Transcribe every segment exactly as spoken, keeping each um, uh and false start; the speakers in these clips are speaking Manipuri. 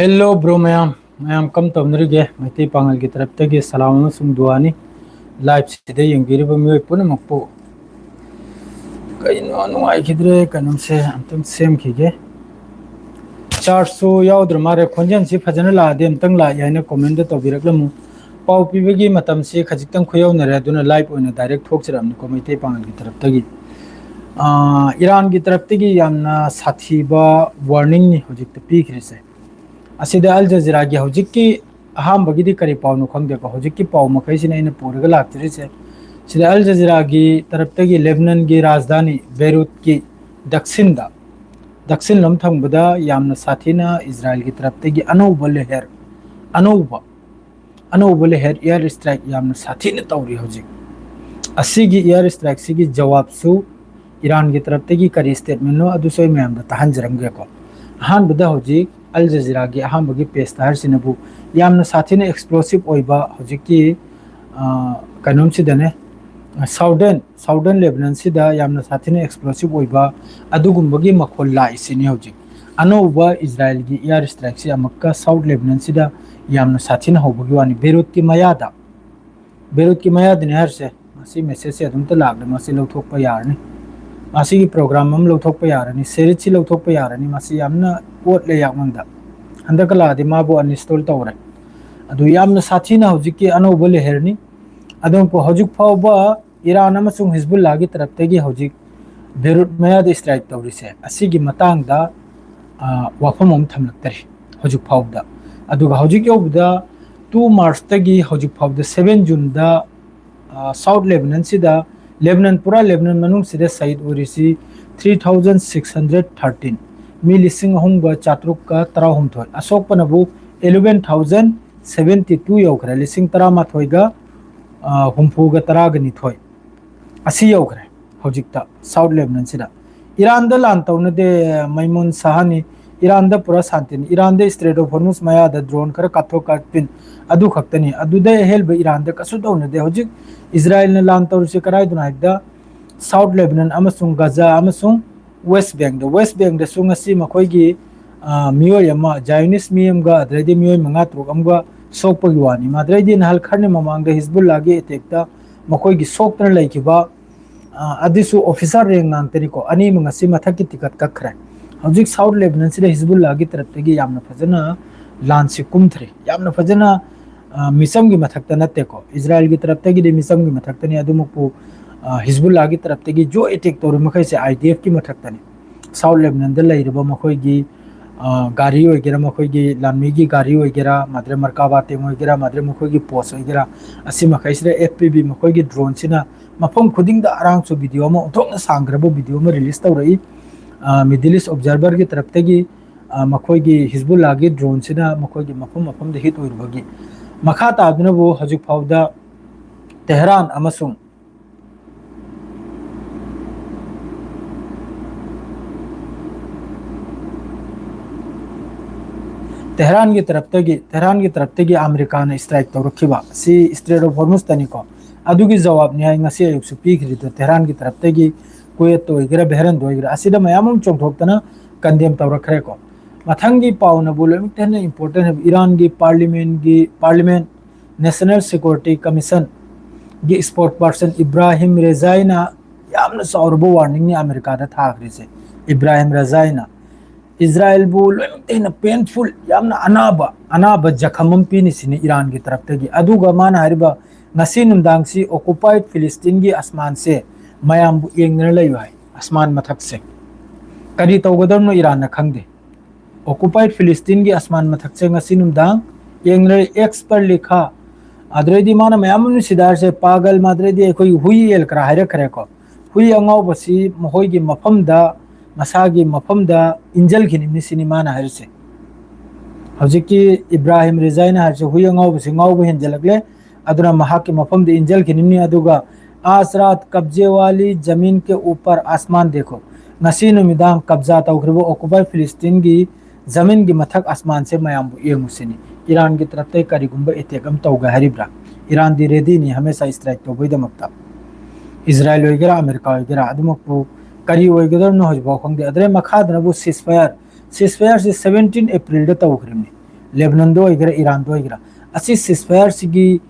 Hello bro ꯃꯌꯥꯝ, ꯃꯌꯥꯝ ꯀꯝ ꯇꯧꯅꯔꯤꯒꯦ? ꯃꯩꯇꯩ ꯄꯥꯉꯜꯒꯤ ꯇꯔꯞꯇꯒꯤ ꯁꯂꯥꯝ ꯑꯃꯁꯨꯡ ꯗꯨꯋꯥꯅꯤ꯫ Live ꯁꯤꯗ ꯌꯦꯡꯕꯤꯔꯤꯕ ꯃꯤꯑꯣꯏ ꯄꯨꯝꯅꯃꯛꯄꯨ꯫ ꯀꯩꯅꯣ ꯅꯨꯡꯉꯥꯏꯈꯤꯗ꯭ꯔꯦ, ꯀꯩꯅꯣꯝꯁꯦ ꯑꯝꯇꯪ ꯁꯦꯝꯈꯤꯒꯦ꯫ Charge ꯁꯨ ꯌꯥꯎꯗ꯭ꯔ ꯃꯥꯜꯂꯦ꯫ ꯈꯣꯟꯖꯦꯜꯁꯤ ꯐꯖꯅ ꯂꯥꯛꯑꯗꯤ ꯑꯝꯇꯪ ꯂꯥꯛꯑꯦ ꯍꯥꯏꯅ comment ꯇꯧꯕꯤꯔꯛꯂꯝꯃꯨ꯫ ꯄꯥꯎ ꯄꯤꯕꯒꯤ ꯃꯇꯝꯁꯤ ꯈꯖꯤꯛꯇꯪ ꯈꯨꯌꯧꯅꯔꯦ, ꯑꯗꯨꯅ live ꯑꯣꯏꯅ direct ꯊꯣꯛꯆꯔꯛꯑꯕꯅꯤꯀꯣ ꯃꯩꯇꯩ ꯄꯥꯉꯜꯒꯤ ꯇꯔꯞꯇꯒꯤ꯫ ꯑꯥ, ꯏꯔꯥꯟꯒꯤ ꯇꯔꯞꯇꯒꯤ ꯌꯥꯝꯅ ꯁꯥꯊꯤꯕ warning ꯅꯤ ꯍꯧꯖꯤꯛꯇ ꯄꯤꯈ꯭ꯔꯤꯁꯦ꯫ ꯑꯁꯤꯗ ꯑꯜ ꯖꯖꯤꯔꯥꯒꯤ ꯍꯧꯖꯤꯛꯀꯤ ꯑꯍꯥꯟꯕꯒꯤꯗꯤ ꯀꯔꯤ ꯄꯥꯎꯅꯣ ꯈꯪꯗꯦꯀꯣ, ꯍꯧꯖꯤꯛꯀꯤ ꯄꯥꯎ ꯃꯈꯩꯁꯤꯅ ꯑꯩꯅ ꯄꯨꯔꯒ ꯂꯥꯛꯆꯔꯤꯁꯦ꯫ ꯁꯤꯗ ꯑꯜ ꯖꯖꯤꯔꯥꯒꯤ ꯇꯔꯞꯇꯒꯤ ꯂꯦꯕꯅꯟꯒꯤ ꯔꯥꯖꯙꯥꯅꯤ ꯕꯦꯔꯨꯠꯀꯤ ꯗꯛꯁꯤꯟꯗ, ꯗꯛꯁꯤꯟꯂꯣꯝ ꯊꯪꯕꯗ ꯌꯥꯝꯅ ꯁꯥꯊꯤꯅ ꯏꯖꯔꯥꯏꯜꯒꯤ ꯇꯔꯞꯇꯒꯤ ꯑꯅꯧꯕ ꯂꯦꯍꯔ, ꯑꯅꯧꯕ ꯑꯅꯧꯕ ꯂꯦꯍꯔ air strike ꯌꯥꯝꯅ ꯁꯥꯊꯤꯅ ꯇꯧꯔꯤ ꯍꯧꯖꯤꯛ꯫ ꯑꯁꯤꯒꯤ air strike ꯁꯤꯒꯤ ꯖꯋꯥꯕꯁꯨ ꯏꯔꯥꯟꯒꯤ ꯇꯔꯞꯇꯒꯤ ꯀꯔꯤ statement ꯅꯣ ꯑꯗꯨꯁꯨ ꯑꯩ ꯃꯌꯥꯝꯗ ꯇꯥꯍꯟꯖꯔꯝꯒꯦꯀꯣ꯫ ꯑꯍꯥꯟꯕꯗ ꯍꯧꯖꯤꯛ ꯑꯜ ꯖꯖꯤꯔꯥꯒꯤ ꯑꯍꯥꯟꯕꯒꯤ page ꯇ ꯍꯥꯏꯔꯤꯁꯤꯅꯕꯨ ꯌꯥꯝꯅ ꯁꯥꯊꯤꯅ explosive ꯑꯣꯏꯕ ꯍꯧꯖꯤꯛꯀꯤ, ꯑ, ꯀꯩꯅꯣꯝꯁꯤꯗꯅꯦ, Southern, Southern Lebanon ꯁꯤꯗ ꯌꯥꯝꯅ ꯁꯥꯊꯤꯅ explosive ꯑꯣꯏꯕ ꯑꯗꯨꯒꯨꯝꯕꯒꯤ ꯃꯈꯣꯜ ꯂꯥꯛꯏꯁꯤꯅꯤ ꯍꯧꯖꯤꯛ꯫ ꯑꯅꯧꯕ ꯏꯖꯔꯥꯏꯜꯒꯤ air strike ꯁꯤ ꯑꯃꯨꯛꯀ South Lebanon ꯁꯤꯗ ꯌꯥꯝꯅ ꯁꯥꯊꯤꯅ ꯍꯧꯕꯒꯤ ꯋꯥꯅꯤ꯫ ꯕꯦꯔꯨꯠꯀꯤ ꯃꯌꯥꯗ, ꯕꯦꯔꯨꯠꯀꯤ ꯃꯌꯥꯗꯅꯤ ꯍꯥꯏꯔꯤꯁꯦ꯫ ꯃꯁꯤ message ꯁꯦ ꯑꯗꯨꯝꯇ ꯂꯥꯛꯂꯦ, ꯃꯁꯤ ꯂꯧꯊꯣꯛꯄ ꯌꯥꯔꯅꯤ꯫ ꯃꯁꯤꯒꯤ program ꯑꯃ ꯂꯧꯊꯣꯛꯄ ꯌꯥꯔꯅꯤ, ꯁꯦꯔꯤꯠꯁꯤ ꯂꯧꯊꯣꯛꯄ ꯌꯥꯔꯅꯤ꯫ ꯃꯁꯤ ꯌꯥꯝꯅ ꯑꯣꯠꯂꯦ ꯌꯥꯛꯃꯟꯗ꯫ ꯍꯟꯗꯛꯀ ꯂꯥꯛꯑꯗꯤ ꯃꯥꯕꯨ uninstall ꯇꯧꯔꯦ꯫ ꯑꯗꯨ ꯌꯥꯝꯅ ꯁꯥꯊꯤꯅ ꯍꯧꯖꯤꯛꯀꯤ ꯑꯅꯧꯕ ꯂꯦꯍꯔꯅꯤ꯫ ꯑꯗꯨꯝ ꯍꯧꯖꯤꯛ ꯐꯥꯎꯕ ꯏꯔꯥꯟ ꯑꯃꯁꯨꯡ ꯍꯤꯖꯕꯨꯜꯂꯥꯒꯤ ꯇꯔꯞꯇꯒꯤ ꯍꯧꯖꯤꯛ ꯕꯦꯔꯨꯠ ꯃꯌꯥꯗ strike ꯇꯧꯔꯤꯁꯦ, ꯑꯁꯤꯒꯤ ꯃꯇꯥꯡꯗ, ꯑ, ꯋꯥꯐꯝ ꯑꯃ ꯊꯝꯂꯛꯇꯔꯤ ꯍꯧꯖꯤꯛ ꯐꯥꯎꯕꯗ꯫ ꯑꯗꯨꯒ ꯍꯧꯖꯤꯛ ꯌꯧꯕꯗ two March ꯇꯒꯤ ꯍꯧꯖꯤꯛ ꯐꯥꯎꯕꯗ seven June ꯗ, ꯑ, South Lebanon ꯁꯤꯗ, ꯂꯦꯕꯅꯟ, ꯄꯨꯔꯥ ꯂꯦꯕꯅꯟ ꯃꯅꯨꯡꯁꯤꯗ ꯁꯍꯤꯗ ꯑꯣꯏꯔꯤꯁꯤ three thousand six hundred thirteen, ꯃꯤ ꯂꯤꯁꯤꯡ ꯑꯍꯨꯝꯒ ꯆꯥꯇ꯭ꯔꯨꯛꯀ ꯇꯔꯥꯍꯨꯝꯗꯣꯏ꯫ ꯑꯁꯣꯛꯄꯅꯕꯨ eleven thousand seventy two ꯌꯧꯈ꯭ꯔꯦ, ꯂꯤꯁꯤꯡ ꯇꯔꯥꯃꯥꯊꯣꯏꯒ, ꯑ, ꯍꯨꯝꯐꯨꯒ ꯇꯔꯥꯒ ꯅꯤꯊꯣꯏ꯫ ꯑꯁꯤ ꯌꯧꯈ꯭ꯔꯦ ꯍꯧꯖꯤꯛꯇ South Lebanon ꯁꯤꯗ꯫ ꯏꯔꯥꯟꯗ ꯂꯥꯟ ꯇꯧꯅꯗꯦ, ꯃꯩꯃꯨꯟ ꯁꯍꯥꯅꯤ꯫ ꯏꯔꯥꯟꯗ ꯄꯨꯔꯥ ꯁꯥꯟꯇꯤꯅꯤ꯫ ꯏꯔꯥꯟꯗ Strait of Hormuz ꯃꯌꯥꯗ drone ꯈꯔ ꯀꯥꯞꯊꯣꯛ ꯀꯥꯞꯁꯤꯟ, ꯑꯗꯨ ꯈꯛꯇꯅꯤ꯫ ꯑꯗꯨꯗꯩ ꯑꯍꯦꯟꯕ ꯏꯔꯥꯟꯗ ꯀꯩꯁꯨ ꯇꯧꯅꯗꯦ꯫ ꯍꯧꯖꯤꯛ ꯏꯖꯔꯥꯏꯜꯅ ꯂꯥꯟ ꯇꯧꯔꯤꯁꯦ ꯀꯗꯥꯏꯗꯅꯣ ꯍꯥꯏꯕꯗ, South Lebanon ꯑꯃꯁꯨꯡ ꯒꯖꯥ ꯑꯃꯁꯨꯡ West Bank ꯗ꯫ West Bank ꯗꯁꯨ ꯉꯁꯤ ꯃꯈꯣꯏꯒꯤ, ꯑ, ꯃꯤꯑꯣꯏ ꯑꯃ, Zionist ꯃꯤ ꯑꯃꯒ, ꯑꯗꯨꯗꯩꯗꯤ ꯃꯤꯑꯣꯏ ꯃꯉꯥ ꯇꯔꯨꯛ ꯑꯃꯒ ꯁꯣꯛꯄꯒꯤ ꯋꯥꯅꯤ꯫ ꯃꯗꯨꯗꯩꯗꯤ ꯅꯍꯥꯟ ꯈꯔꯅꯤ ꯃꯃꯥꯡꯗ ꯍꯤꯖꯕꯨꯜꯂꯥꯒꯤ attackꯇ ꯃꯈꯣꯏꯒꯤ ꯁꯣꯛꯇꯅ ꯂꯩꯈꯤꯕ, ꯑ, ꯑꯗꯨꯁꯨ officer rank ꯉꯥꯛꯇꯅꯤꯀꯣ꯫ ꯑꯅꯤꯃꯛ ꯉꯁꯤ ꯃꯊꯛꯀꯤ ticket ꯀꯛꯈ꯭ꯔꯦ꯫ ꯍꯧꯖꯤꯛ South Lebanonꯁꯤꯗ ꯍꯤꯖꯕꯨꯜꯂꯥꯒꯤ ꯇꯔꯞꯇꯒꯤ ꯌꯥꯝꯅ ꯐꯖꯅ ꯂꯥꯟꯁꯤ ꯀꯨꯝꯊꯔꯤ꯫ ꯌꯥꯝꯅ ꯐꯖꯅ, ꯑ, ꯃꯤꯆꯝꯒꯤ ꯃꯊꯛꯇ ꯅꯠꯇꯦꯀꯣ꯫ ꯏꯖꯔꯥꯏꯜꯒꯤ ꯇꯔꯞꯇꯒꯤꯗꯤ ꯃꯤꯆꯝꯒꯤ ꯃꯊꯛꯇꯅꯤ, ꯑꯗꯨꯃꯛꯄꯨ, ꯑ, ꯍꯤꯖꯕꯨꯜꯂꯥꯒꯤ ꯇꯔꯞꯇꯒꯤ ꯖꯣ attack ꯇꯧꯔꯤ ꯃꯈꯩꯁꯦ IDFꯀꯤ ꯃꯊꯛꯇꯅꯤ꯫ South Lebanonꯗ ꯂꯩꯔꯤꯕ ꯃꯈꯣꯏꯒꯤ, ꯑ, ꯒꯥꯔꯤ ꯑꯣꯏꯒꯦꯔꯥ, ꯃꯈꯣꯏꯒꯤ ꯂꯥꯟꯃꯤꯒꯤ ꯒꯥꯔꯤ ꯑꯣꯏꯒꯦꯔꯥ, ꯃꯗ꯭ꯔꯦ ꯃꯔꯀꯥꯕꯥ tank ꯑꯣꯏꯒꯦꯔꯥ, ꯃꯗ꯭ꯔꯦ ꯃꯈꯣꯏꯒꯤ post ꯑꯣꯏꯒꯦꯔꯥ, ꯑꯁꯤ ꯃꯈꯩꯁꯤꯗ F P V ꯃꯈꯣꯏꯒꯤ droneꯁꯤꯅ ꯃꯐꯝ ꯈꯨꯗꯤꯡꯗ ꯑꯔꯥꯡꯁꯨ video ꯑꯃ, ꯑꯣꯟꯊꯣꯛꯅ ꯁꯥꯡꯈ꯭ꯔꯕ video ꯑꯃ release ꯇꯧꯔꯛꯏ꯫ ꯑ, Middle East Observerꯒꯤ ꯇꯔꯞꯇꯒꯤ, ꯑ, ꯃꯈꯣꯏꯒꯤ ꯍꯤꯖꯕꯨꯜꯂꯥꯒꯤ droneꯁꯤꯅ ꯃꯈꯣꯏꯒꯤ ꯃꯐꯝ ꯃꯐꯝꯗ hit ꯑꯣꯏꯔꯨꯕꯒꯤ꯫ ꯃꯈꯥ ꯇꯥꯗꯨꯅꯕꯨ ꯍꯧꯖꯤꯛ ꯐꯥꯎꯗ ꯇꯦꯍꯔꯥꯟ ꯑꯃꯁꯨꯡ ꯇꯦꯍꯔꯥꯟꯒꯤ ꯇꯔꯞꯇꯒꯤ, ꯇꯦꯍꯔꯥꯟꯒꯤ ꯇꯔꯞꯇꯒꯤ ꯑꯃꯦꯔꯤꯀꯥꯅ strike ꯇꯧꯔꯛꯈꯤꯕ ꯑꯁꯤ Strait of Hormuzꯇꯅꯤꯀꯣ꯫ ꯑꯗꯨꯒꯤ ꯖꯋꯥꯕꯅꯤ ꯍꯥꯏ ꯉꯁꯤ ꯑꯌꯨꯛꯁꯨ ꯄꯤꯈ꯭ꯔꯤꯗꯣ ꯇꯦꯍꯔꯥꯟꯒꯤ ꯇꯔꯞꯇꯒꯤ꯫ ꯀꯨꯋꯦꯠꯇ ꯑꯣꯏꯒꯦꯔꯥ, ꯕꯍꯔꯦꯟꯗ ꯑꯣꯏꯒꯦꯔꯥ, ꯑꯁꯤꯗ ꯃꯌꯥꯝ ꯑꯃ ꯆꯣꯡꯊꯣꯛꯇꯅ condemn ꯇꯧꯔꯛꯈ꯭ꯔꯦꯀꯣ꯫ ꯃꯊꯪꯒꯤ ꯄꯥꯎꯅꯕꯨ ꯂꯣꯏꯅꯃꯛꯇ ꯍꯦꯟꯅ important ꯍꯥꯏꯕ ꯏꯔꯥꯟꯒꯤ parliamentꯒꯤ, parliament, National Security Commissionꯒꯤ spokesperson Ibrahim ꯔꯦꯖꯥꯏꯅ ꯌꯥꯝꯅ ꯆꯥꯎꯔꯕ warningꯅꯤ ꯑꯃꯦꯔꯤꯀꯥꯗ ꯊꯥꯈ꯭ꯔꯤꯁꯦ꯫ ꯏꯕ꯭ꯔꯥꯍꯤꯝ ꯔꯦꯖꯥꯏꯅ ꯏꯖꯔꯥꯏꯜꯕꯨ ꯂꯣꯏꯅꯃꯛꯇ ꯍꯦꯟꯅ painful, ꯌꯥꯝꯅ ꯑꯅꯥꯕ, ꯑꯅꯥꯕ ꯖꯈꯝ ꯑꯃ ꯄꯤꯅꯤ ꯁꯤꯅꯤ ꯏꯔꯥꯟꯒꯤ ꯇꯔꯞꯇꯒꯤ꯫ ꯑꯗꯨꯒ ꯃꯥꯅ ꯍꯥꯏꯔꯤꯕ, "ꯉꯁꯤ ꯅꯨꯡꯗꯥꯡꯁꯤ occupied ꯐꯤꯂꯤꯁꯇꯤꯟꯒꯤ ꯑꯁꯃꯥꯟꯁꯦ ꯃꯌꯥꯝꯕꯨ ꯌꯦꯡꯗꯨꯅ ꯂꯩꯌꯨ" ꯍꯥꯏ꯫ ꯑꯁꯃꯥꯟ ꯃꯊꯛꯁꯦ ꯀꯔꯤ ꯇꯧꯒꯗꯕꯅꯣ ꯏꯔꯥꯟꯅ ꯈꯪꯗꯦ꯫ Occupied ꯐꯤꯂꯤꯁꯇꯤꯟꯒꯤ ꯑꯁꯃꯥꯟ ꯃꯊꯛꯁꯦ ꯉꯁꯤ ꯅꯨꯡꯗꯥꯡ ꯌꯦꯡꯂꯔꯦ꯫ Experts ꯂꯤꯈꯥ, ꯑꯗꯨꯗꯩꯗꯤ ꯃꯥꯅ ꯃꯌꯥꯝ ꯑꯃ ꯁꯤꯗꯥꯔꯁꯦ ꯄꯥꯒꯜ, ꯃꯥꯗ꯭ꯔꯩꯗꯤ ꯑꯩꯈꯣꯏꯒꯤ ꯍꯨꯏ ꯑꯦꯜ ꯈꯔ ꯍꯥꯏꯔꯛꯈ꯭ꯔꯦꯀꯣ꯫ ꯍꯨꯏ ꯑꯉꯥꯎꯕꯁꯤ ꯃꯈꯣꯏꯒꯤ ꯃꯐꯝꯗ, ꯃꯁꯥꯒꯤ ꯃꯐꯝꯗ ꯏꯟꯖꯜꯈꯤꯅꯤꯡꯅꯤ ꯁꯤꯅꯤ ꯃꯥꯅ ꯍꯥꯏꯔꯤꯁꯦ꯫ ꯍꯧꯖꯤꯛꯀꯤ ꯏꯕ꯭ꯔꯥꯍꯤꯝ ꯔꯤꯖꯥꯏꯅ ꯍꯥꯏꯔꯤꯁꯦ ꯍꯨꯏ ꯑꯉꯥꯎꯕꯁꯤ ꯉꯥꯎꯕ ꯍꯦꯟꯖꯜꯂꯛꯂꯦ, ꯑꯗꯨꯅ ꯃꯍꯥꯛꯀꯤ ꯃꯐꯝꯗ ꯏꯟꯖꯜꯈꯤꯅꯤꯡꯅꯤ꯫ ꯑꯗꯨꯒ "आज रात कब्जे वाली ज़मीन के ऊपर आसमान देखो", ꯉꯁꯤ ꯅꯨꯃꯤꯗꯥꯡ ꯀꯕꯖꯥ ꯇꯧꯈ꯭ꯔꯤꯕ occupied ꯐꯤꯂꯤꯁꯇꯤꯟꯒꯤ ꯖꯃꯤꯟꯒꯤ ꯃꯊꯛ ꯑꯁꯃꯥꯟꯁꯦ ꯃꯌꯥꯝꯕꯨ ꯌꯦꯡꯉꯨꯁꯤꯅꯤ꯫ ꯏꯔꯥꯟꯒꯤ ꯇꯔꯞꯇꯒꯤ ꯀꯔꯤꯒꯨꯝꯕ attack ꯑꯃ ꯇꯧꯒꯦ ꯍꯥꯏꯔꯤꯕ꯭ꯔꯥ? ꯏꯔꯥꯟꯗꯤ readyꯅꯤ ꯍꯃꯦꯁꯥ strike ꯇꯧꯕꯒꯤꯗꯃꯛꯇ꯫ ꯏꯖꯔꯥꯏꯜ ꯑꯣꯏꯒꯦꯔꯥ, ꯑꯃꯦꯔꯤꯀꯥ ꯑꯣꯏꯒꯦꯔꯥ, ꯑꯗꯨꯃꯛꯄꯨ ꯀꯔꯤ ꯑꯣꯏꯒꯗꯕꯅꯣ ꯍꯧꯖꯤꯛꯐꯥꯎ ꯈꯪꯗꯦ꯫ ꯑꯗꯨꯗꯩ ꯃꯈꯥꯗꯅꯕꯨ ceasefire, ceasefire ꯁꯤ seventeen April ꯗ ꯇꯧꯈ꯭ꯔꯤꯕꯅꯤ꯫ ꯂꯦꯕꯅꯟꯗ ꯑꯣꯏꯒꯦꯔꯥ, ꯏꯔꯥꯟꯗ ꯑꯣꯏꯒꯦꯔꯥ, ꯑꯁꯤ ceasefire ꯁꯤꯒꯤ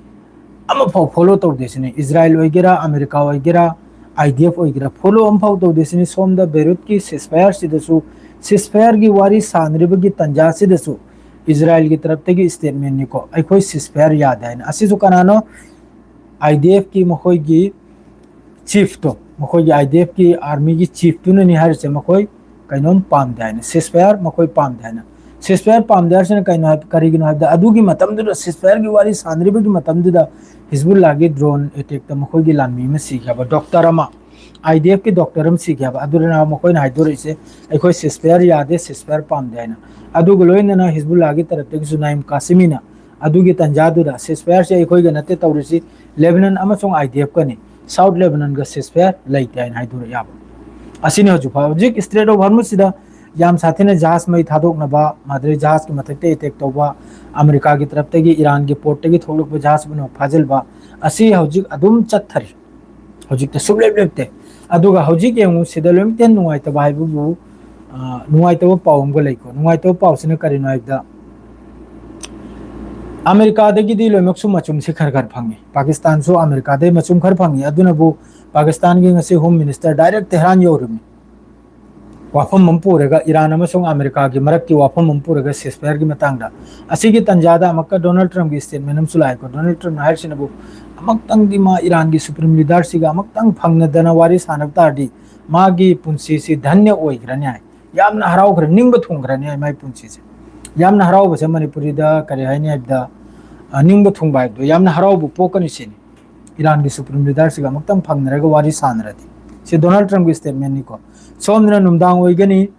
ꯑꯃꯐꯥꯎ follow ꯇꯧꯗꯦ ꯁꯤꯅꯤ꯫ ꯏꯖꯔꯥꯏꯜ ꯑꯣꯏꯒꯦꯔꯥ, ꯑꯃꯦꯔꯤꯀꯥ ꯑꯣꯏꯒꯦꯔꯥ, IDF ꯑꯣꯏꯒꯦꯔꯥ, follow ꯑꯃꯐꯥꯎ ꯇꯧꯗꯦ ꯁꯤꯅꯤ꯫ ꯁꯣꯝꯗ ꯕꯦꯔꯨꯠꯀꯤ ceasefire ꯁꯤꯗꯁꯨ, ceasefire ꯒꯤ ꯋꯥꯔꯤ ꯁꯥꯟꯅꯔꯤꯕꯒꯤ ꯇꯟꯖꯥꯁꯤꯗꯁꯨ ꯏꯖꯔꯥꯏꯜꯒꯤ ꯇꯔꯞꯇꯒꯤ statement ꯅꯤꯀꯣ, "ꯑꯩꯈꯣꯏ ceasefire ꯌꯥꯗꯦ" ꯍꯥꯏꯅ꯫ ꯑꯁꯤꯁꯨ ꯀꯅꯥꯅꯣ? IDF ꯀꯤ ꯃꯈꯣꯏꯒꯤ chief ꯇꯣ, ꯃꯈꯣꯏꯒꯤ IDF ꯀꯤ army ꯒꯤ chief ꯇꯨꯅꯅꯤ ꯍꯥꯏꯔꯤꯁꯦ꯫ ꯃꯈꯣꯏ ꯀꯩꯅꯣꯝ ꯄꯥꯝꯗꯦ ꯍꯥꯏꯅ, ceasefire ꯃꯈꯣꯏ ꯄꯥꯝꯗꯦ ꯍꯥꯏꯅ꯫ Ceasefire ꯄꯥꯝꯗꯦ ꯍꯥꯏꯔꯤꯁꯤꯅ ꯀꯩꯅꯣ ꯍꯥꯏ-, ꯀꯔꯤꯒꯤꯅꯣ ꯍꯥꯏꯕꯗ, ꯑꯗꯨꯒꯤ ꯃꯇꯝꯗꯨꯗ, ceasefire ꯒꯤ ꯋꯥꯔꯤ ꯁꯥꯟꯅꯔꯤꯕꯒꯤ ꯃꯇꯝꯗꯨꯗ, ꯍꯤꯖꯕꯨꯜꯂꯥꯒꯤ drone attack ꯇ ꯃꯈꯣꯏꯒꯤ ꯂꯥꯟꯃꯤ ꯑꯃ ꯁꯤꯈꯤ ꯍꯥꯏꯕ, doctor ꯑꯃ, IDF ꯀꯤ doctor ꯑꯃ ꯁꯤꯈꯤ ꯍꯥꯏꯕ꯫ ꯑꯗꯨꯗꯨꯅ ꯃꯈꯣꯏꯅ ꯍꯥꯏꯗꯣꯔꯛꯏꯁꯦ, "ꯑꯩꯈꯣꯏ ceasefire ꯌꯥꯗꯦ, ceasefire ꯄꯥꯝꯗꯦ" ꯍꯥꯏꯅ꯫ ꯑꯗꯨꯒ ꯂꯣꯏꯅꯅ ꯍꯤꯖꯕꯨꯜꯂꯥꯒꯤ ꯇꯔꯞꯇꯒꯤꯁꯨ ꯅꯥꯏꯝ ꯀꯥꯁꯤꯃꯤꯅ ꯑꯗꯨꯒꯤ ꯇꯟꯖꯥꯗꯨꯗ, "ceasefire ꯁꯦ ꯑꯩꯈꯣꯏꯒ ꯅꯠꯇꯦ ꯇꯧꯔꯤꯁꯤ, ꯂꯦꯕꯅꯟ ꯑꯃꯁꯨꯡ IDF ꯀꯅꯤ, South ꯂꯦꯕꯅꯟꯒ ceasefire ꯂꯩꯇꯦ" ꯍꯥꯏꯅ ꯍꯥꯏꯗꯣꯔꯛꯑꯦ ꯍꯥꯏꯕ꯫ ꯑꯁꯤꯅꯤ ꯍꯧꯖꯤꯛ ꯐꯥꯎ꯫ ꯍꯧꯖꯤꯛ Strait of Hormuz ꯁꯤꯗ ꯌꯥꯝ ꯁꯥꯊꯤꯅ ꯖꯍꯥꯖ ꯃꯩ ꯊꯥꯗꯣꯛꯅꯕ, ꯃꯗꯨꯗꯩ ꯖꯍꯥꯖꯀꯤ ꯃꯊꯛꯇ attack ꯇꯧꯕ, ꯑꯃꯦꯔꯤꯀꯥꯒꯤ ꯇꯔꯞꯇꯒꯤ ꯏꯔꯥꯟꯒꯤ port ꯇꯒꯤ ꯊꯣꯛꯂꯛꯄ ꯖꯍꯥꯖ ꯄꯨꯝꯅꯃꯛ ꯐꯥꯖꯤꯟꯕ, ꯑꯁꯤ ꯍꯧꯖꯤꯛ ꯑꯗꯨꯝ ꯆꯠꯊꯔꯤ꯫ ꯍꯧꯖꯤꯛꯇ ꯁꯨꯡꯂꯦꯞ ꯂꯦꯞꯇꯦ꯫ ꯑꯗꯨꯒ ꯍꯧꯖꯤꯛ ꯌꯦꯡꯉꯨ, ꯁꯤꯗ ꯂꯣꯏꯅꯃꯛꯇ ꯅꯨꯡꯉꯥꯏꯇꯕ ꯍꯥꯏꯕꯕꯨ, ꯑ, ꯅꯨꯡꯉꯥꯏꯇꯕ ꯄꯥꯎ ꯑꯃꯒ ꯂꯩꯀꯣ꯫ ꯅꯨꯡꯉꯥꯏꯇꯕ ꯄꯥꯎꯁꯤꯅ ꯀꯔꯤꯅꯣ ꯍꯥꯏꯕꯗ, ꯑꯃꯦꯔꯤꯀꯥꯗꯒꯤꯗꯤ ꯂꯣꯏꯅꯃꯛꯁꯨ ꯃꯆꯨꯝꯁꯤ ꯈꯔ ꯈꯔ ꯐꯪꯉꯤ꯫ ꯄꯥꯀꯤꯁꯇꯥꯟꯁꯨ ꯑꯃꯦꯔꯤꯀꯥꯗꯒꯤ ꯃꯆꯨꯝ ꯈꯔ ꯐꯪꯉꯤ꯫ ꯑꯗꯨꯅꯕꯨ ꯄꯥꯀꯤꯁꯇꯥꯟꯒꯤ ꯉꯁꯤ Home Minister direct ꯇꯦꯍꯔꯥꯟ ꯌꯧꯔꯤꯕꯅꯤ꯫ ꯋꯥꯐꯝ ꯑꯃ ꯄꯨꯔꯒ, ꯏꯔꯥꯟ ꯑꯃꯁꯨꯡ ꯑꯃꯦꯔꯤꯀꯥꯒꯤ ꯃꯔꯛꯀꯤ ꯋꯥꯐꯝ ꯑꯃ ꯄꯨꯔꯒ ceasefire ꯒꯤ ꯃꯇꯥꯡꯗ꯫ ꯑꯁꯤꯒꯤ ꯇꯟꯖꯥꯗ ꯑꯃꯨꯛꯀ ꯗꯣꯅꯥꯜꯗ ꯇ꯭ꯔꯝꯞꯀꯤ statement ꯑꯃꯁꯨ ꯂꯥꯛꯑꯦꯀꯣ꯫ ꯗꯣꯅꯥꯜꯗ ꯇ꯭ꯔꯝꯞꯅ ꯍꯥꯏꯔꯤꯁꯤꯅꯕꯨ, ꯑꯃꯨꯛꯇꯪꯗꯤ ꯃꯥ ꯏꯔꯥꯟꯒꯤ supreme leader ꯁꯤꯒ ꯑꯃꯨꯛꯇꯪ ꯐꯪꯅꯗꯅ ꯋꯥꯔꯤ ꯁꯥꯟꯅꯕ ꯇꯥꯔꯗꯤ, ꯃꯥꯒꯤ ꯄꯨꯟꯁꯤꯁꯤ ꯙꯟꯌ ꯑꯣꯏꯈ꯭ꯔꯅꯤ ꯍꯥꯏ꯫ ꯌꯥꯝꯅ ꯍꯔꯥꯎꯈ꯭ꯔ-, ꯅꯤꯡꯕ ꯊꯨꯡꯈ꯭ꯔꯅꯤ ꯍꯥꯏ ꯃꯥꯒꯤ ꯄꯨꯟꯁꯤꯁꯦ꯫ ꯌꯥꯝꯅ ꯍꯔꯥꯎꯕꯁꯦ ꯃꯅꯤꯄꯨꯔꯤꯗ ꯀꯔꯤ ꯍꯥꯏꯅꯤ ꯍꯥꯏꯕꯗ, ꯑ, ꯅꯤꯡꯕ ꯊꯨꯡꯕ ꯍꯥꯏꯕꯗꯣ, ꯌꯥꯝꯅ ꯍꯔꯥꯎꯕ ꯄꯣꯛꯀꯅꯤ ꯁꯤꯅꯤ꯫ ꯏꯔꯥꯟꯒꯤ supreme leader ꯁꯤꯒ ꯑꯃꯨꯛꯇꯪ ꯐꯪꯅꯔꯒ ꯋꯥꯔꯤ ꯁꯥꯟꯅꯔꯗꯤ꯫ ꯁꯤ ꯗꯣꯅꯥꯜꯗ ꯇ꯭ꯔꯝꯞꯀꯤ statement ꯅꯤꯀꯣ꯫ ꯁꯣꯝꯗꯅ ꯅꯨꯡꯗꯥꯡ ꯑꯣꯏꯒꯅꯤ,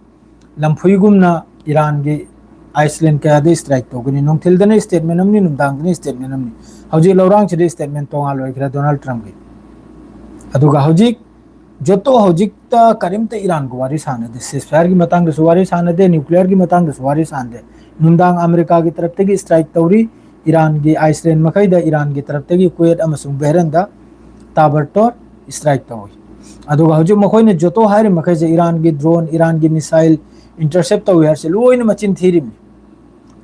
ꯂꯝꯐꯨꯏꯒꯨꯝꯅ ꯏꯔꯥꯟꯒꯤ island ꯀꯌꯥꯗ strike ꯇꯧꯒꯅꯤ꯫ ꯅꯨꯡꯊꯤꯜꯗꯅ statement ꯑꯃꯅꯤ, ꯅꯨꯡꯗꯥꯡꯗꯅ statement ꯑꯃꯅꯤ꯫ ꯍꯧꯖꯤꯛ ꯂꯧꯔꯥꯡꯁꯤꯗ statement ꯇꯣꯉꯥꯟ ꯂꯣꯏꯈ꯭ꯔꯦ ꯗꯣꯅꯥꯜꯗ ꯇ꯭ꯔꯝꯞꯀꯤ꯫ ꯑꯗꯨꯒ ꯍꯧꯖꯤꯛ ꯖꯣꯇꯣ ꯍꯧꯖꯤꯛꯇ ꯀꯔꯤꯝꯇ ꯏꯔꯥꯟꯒ ꯋꯥꯔꯤ ꯁꯥꯟꯅꯗꯦ꯫ Ceasefire ꯒꯤ ꯃꯇꯥꯡꯗꯁꯨ ꯋꯥꯔꯤ ꯁꯥꯟꯅꯗꯦ, nuclear ꯒꯤ ꯃꯇꯥꯡꯗꯁꯨ ꯋꯥꯔꯤ ꯁꯥꯟꯅꯗꯦ꯫ ꯅꯨꯡꯗꯥꯡ ꯑꯃꯦꯔꯤꯀꯥꯒꯤ ꯇꯔꯞꯇꯒꯤ strike ꯇꯧꯔꯤ, ꯏꯔꯥꯟꯒꯤ island ꯃꯈꯩꯗ ꯏꯔꯥꯟꯒꯤ ꯇꯔꯞꯇꯒꯤ ꯀꯨꯋꯦꯠ ꯑꯃꯁꯨꯡ ꯕꯍꯔꯦꯟꯗ ꯇꯥꯕꯔꯇꯣꯔ strike ꯇꯧꯏ꯫ ꯑꯗꯨꯒ ꯍꯧꯖꯤꯛ ꯃꯈꯣꯏꯅ ꯖꯣꯇꯣ ꯍꯥꯏꯔꯤꯕ ꯃꯈꯩꯁꯦ ꯏꯔꯥꯟꯒꯤ drone, ꯏꯔꯥꯟꯒꯤ missile, intercept ꯇꯧꯏ ꯍꯥꯏꯔꯤꯁꯦ ꯂꯣꯏꯅ ꯃꯆꯤꯟ ꯊꯤꯔꯤꯕꯅꯤ꯫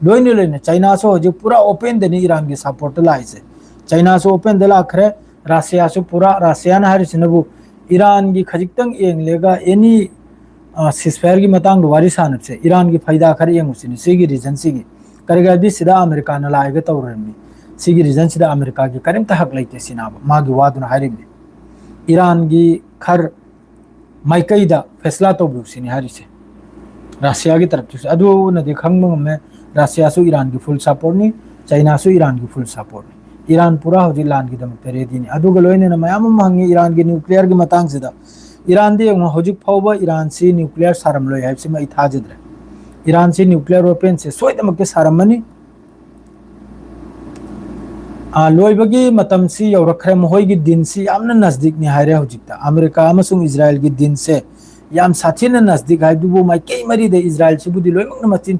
ꯂꯣꯏꯅ ꯂꯣꯏꯅ ꯆꯩꯅꯥꯁꯨ ꯍꯧꯖꯤꯛ ꯄꯨꯔꯥ open ꯗꯅꯤ ꯏꯔꯥꯟꯒꯤ support ꯇ ꯂꯥꯛꯏꯁꯦ꯫ ꯆꯩꯅꯥꯁꯨ open ꯗ ꯂꯥꯛꯈ꯭ꯔꯦ, ꯔꯁꯤꯌꯥꯁꯨ ꯄꯨꯔꯥ, ꯔꯁꯤꯌꯥꯅ ꯍꯥꯏꯔꯤꯁꯤꯅꯕꯨ ꯏꯔꯥꯟꯒꯤ ꯈꯖꯤꯛꯇꯪ ꯌꯦꯡꯂꯒ any ceasefire ꯒꯤ ꯃꯇꯥꯡꯗ ꯋꯥꯔꯤ ꯁꯥꯟꯅꯕꯁꯦ ꯏꯔꯥꯟꯒꯤ ꯐꯩꯗꯥ ꯈꯔ ꯌꯦꯡꯉꯨꯁꯤꯅꯤ ꯁꯤꯒꯤ region ꯁꯤꯒꯤ꯫ ꯀꯔꯤꯒꯤꯔꯗꯤ ꯁꯤꯗ ꯑꯃꯦꯔꯤꯀꯥꯅ ꯂꯥꯛꯑꯒ ꯇꯧꯔꯕꯅꯤ꯫ ꯁꯤꯒꯤ region ꯁꯤꯗ ꯑꯃꯦꯔꯤꯀꯥꯒꯤ ꯀꯔꯤꯝꯇ ꯍꯛ ꯂꯩꯇꯦ ꯁꯤꯅꯕ ꯃꯥꯒꯤ ꯋꯥꯗꯨꯅ ꯍꯥꯏꯔꯤꯕꯅꯤ꯫ ꯏꯔꯥꯟꯒꯤ ꯈꯔ ꯃꯥꯏꯀꯩꯗ ꯐꯦꯁꯂꯥ ꯇꯧꯕꯤꯌꯨ ꯁꯤꯅꯤ ꯍꯥꯏꯔꯤꯁꯦ꯫ ꯔꯁꯤꯌꯥꯒꯤ ꯇꯔꯞꯇꯁꯨ ꯑꯗꯨꯅꯗꯤ ꯈꯪꯕ ꯉꯝꯃꯦ꯫ ꯔꯁꯤꯌꯥꯁꯨ ꯏꯔꯥꯟꯒꯤ full support ꯅꯤ, ꯆꯩꯅꯥꯁꯨ ꯏꯔꯥꯟꯒꯤ full support ꯅꯤ꯫ ꯏꯔꯥꯟ ꯄꯨꯔꯥ ꯍꯧꯖꯤꯛ ꯂꯥꯟꯒꯤꯗꯃꯛꯇ ready ꯅꯤ꯫ ꯑꯗꯨꯒ ꯂꯣꯏꯅꯅ ꯃꯌꯥꯝ ꯑꯃ ꯍꯪꯉꯤ ꯏꯔꯥꯟꯒꯤ nuclear ꯒꯤ ꯃꯇꯥꯡꯁꯤꯗ꯫ ꯏꯔꯥꯟꯗꯤ ꯌꯦꯡꯉꯣ, ꯍꯧꯖꯤꯛ ꯐꯥꯎꯕ ꯏꯔꯥꯟꯁꯤ nuclear ꯁꯥꯔꯝꯂꯣꯏ ꯍꯥꯏꯕꯁꯤꯃ ꯑꯩ ꯊꯥꯖꯗ꯭ꯔꯦ꯫ ꯏꯔꯥꯟꯁꯤ nuclear weapon ꯁꯦ ꯁꯣꯏꯗꯅꯃꯛꯀꯤ ꯁꯥꯔꯝꯃꯅꯤ꯫ ꯑꯥ, ꯂꯣꯏꯕꯒꯤ ꯃꯇꯝꯁꯤ ꯌꯧꯔꯛꯈ꯭ꯔꯦ꯫ ꯃꯈꯣꯏꯒꯤ ꯗꯤꯟꯁꯤ ꯌꯥꯝꯅ ꯅꯖꯗꯤꯛꯅꯤ ꯍꯥꯏꯔꯦ ꯍꯧꯖꯤꯛꯇ꯫ ꯑꯃꯦꯔꯤꯀꯥ ꯑꯃꯁꯨꯡ ꯏꯖꯔꯥꯏꯜꯒꯤ ꯗꯤꯟꯁꯦ ꯌꯥꯝ ꯁꯥꯊꯤꯅ ꯅꯖꯗꯤꯛ ꯍꯥꯏꯗꯨꯕꯨ ꯃꯥꯏꯀꯩ ꯃꯔꯤꯗ ꯏꯖꯔꯥꯏꯜꯁꯤꯕꯨꯗꯤ ꯂꯣꯏꯅꯃꯛꯅ ꯃꯆꯤꯟ,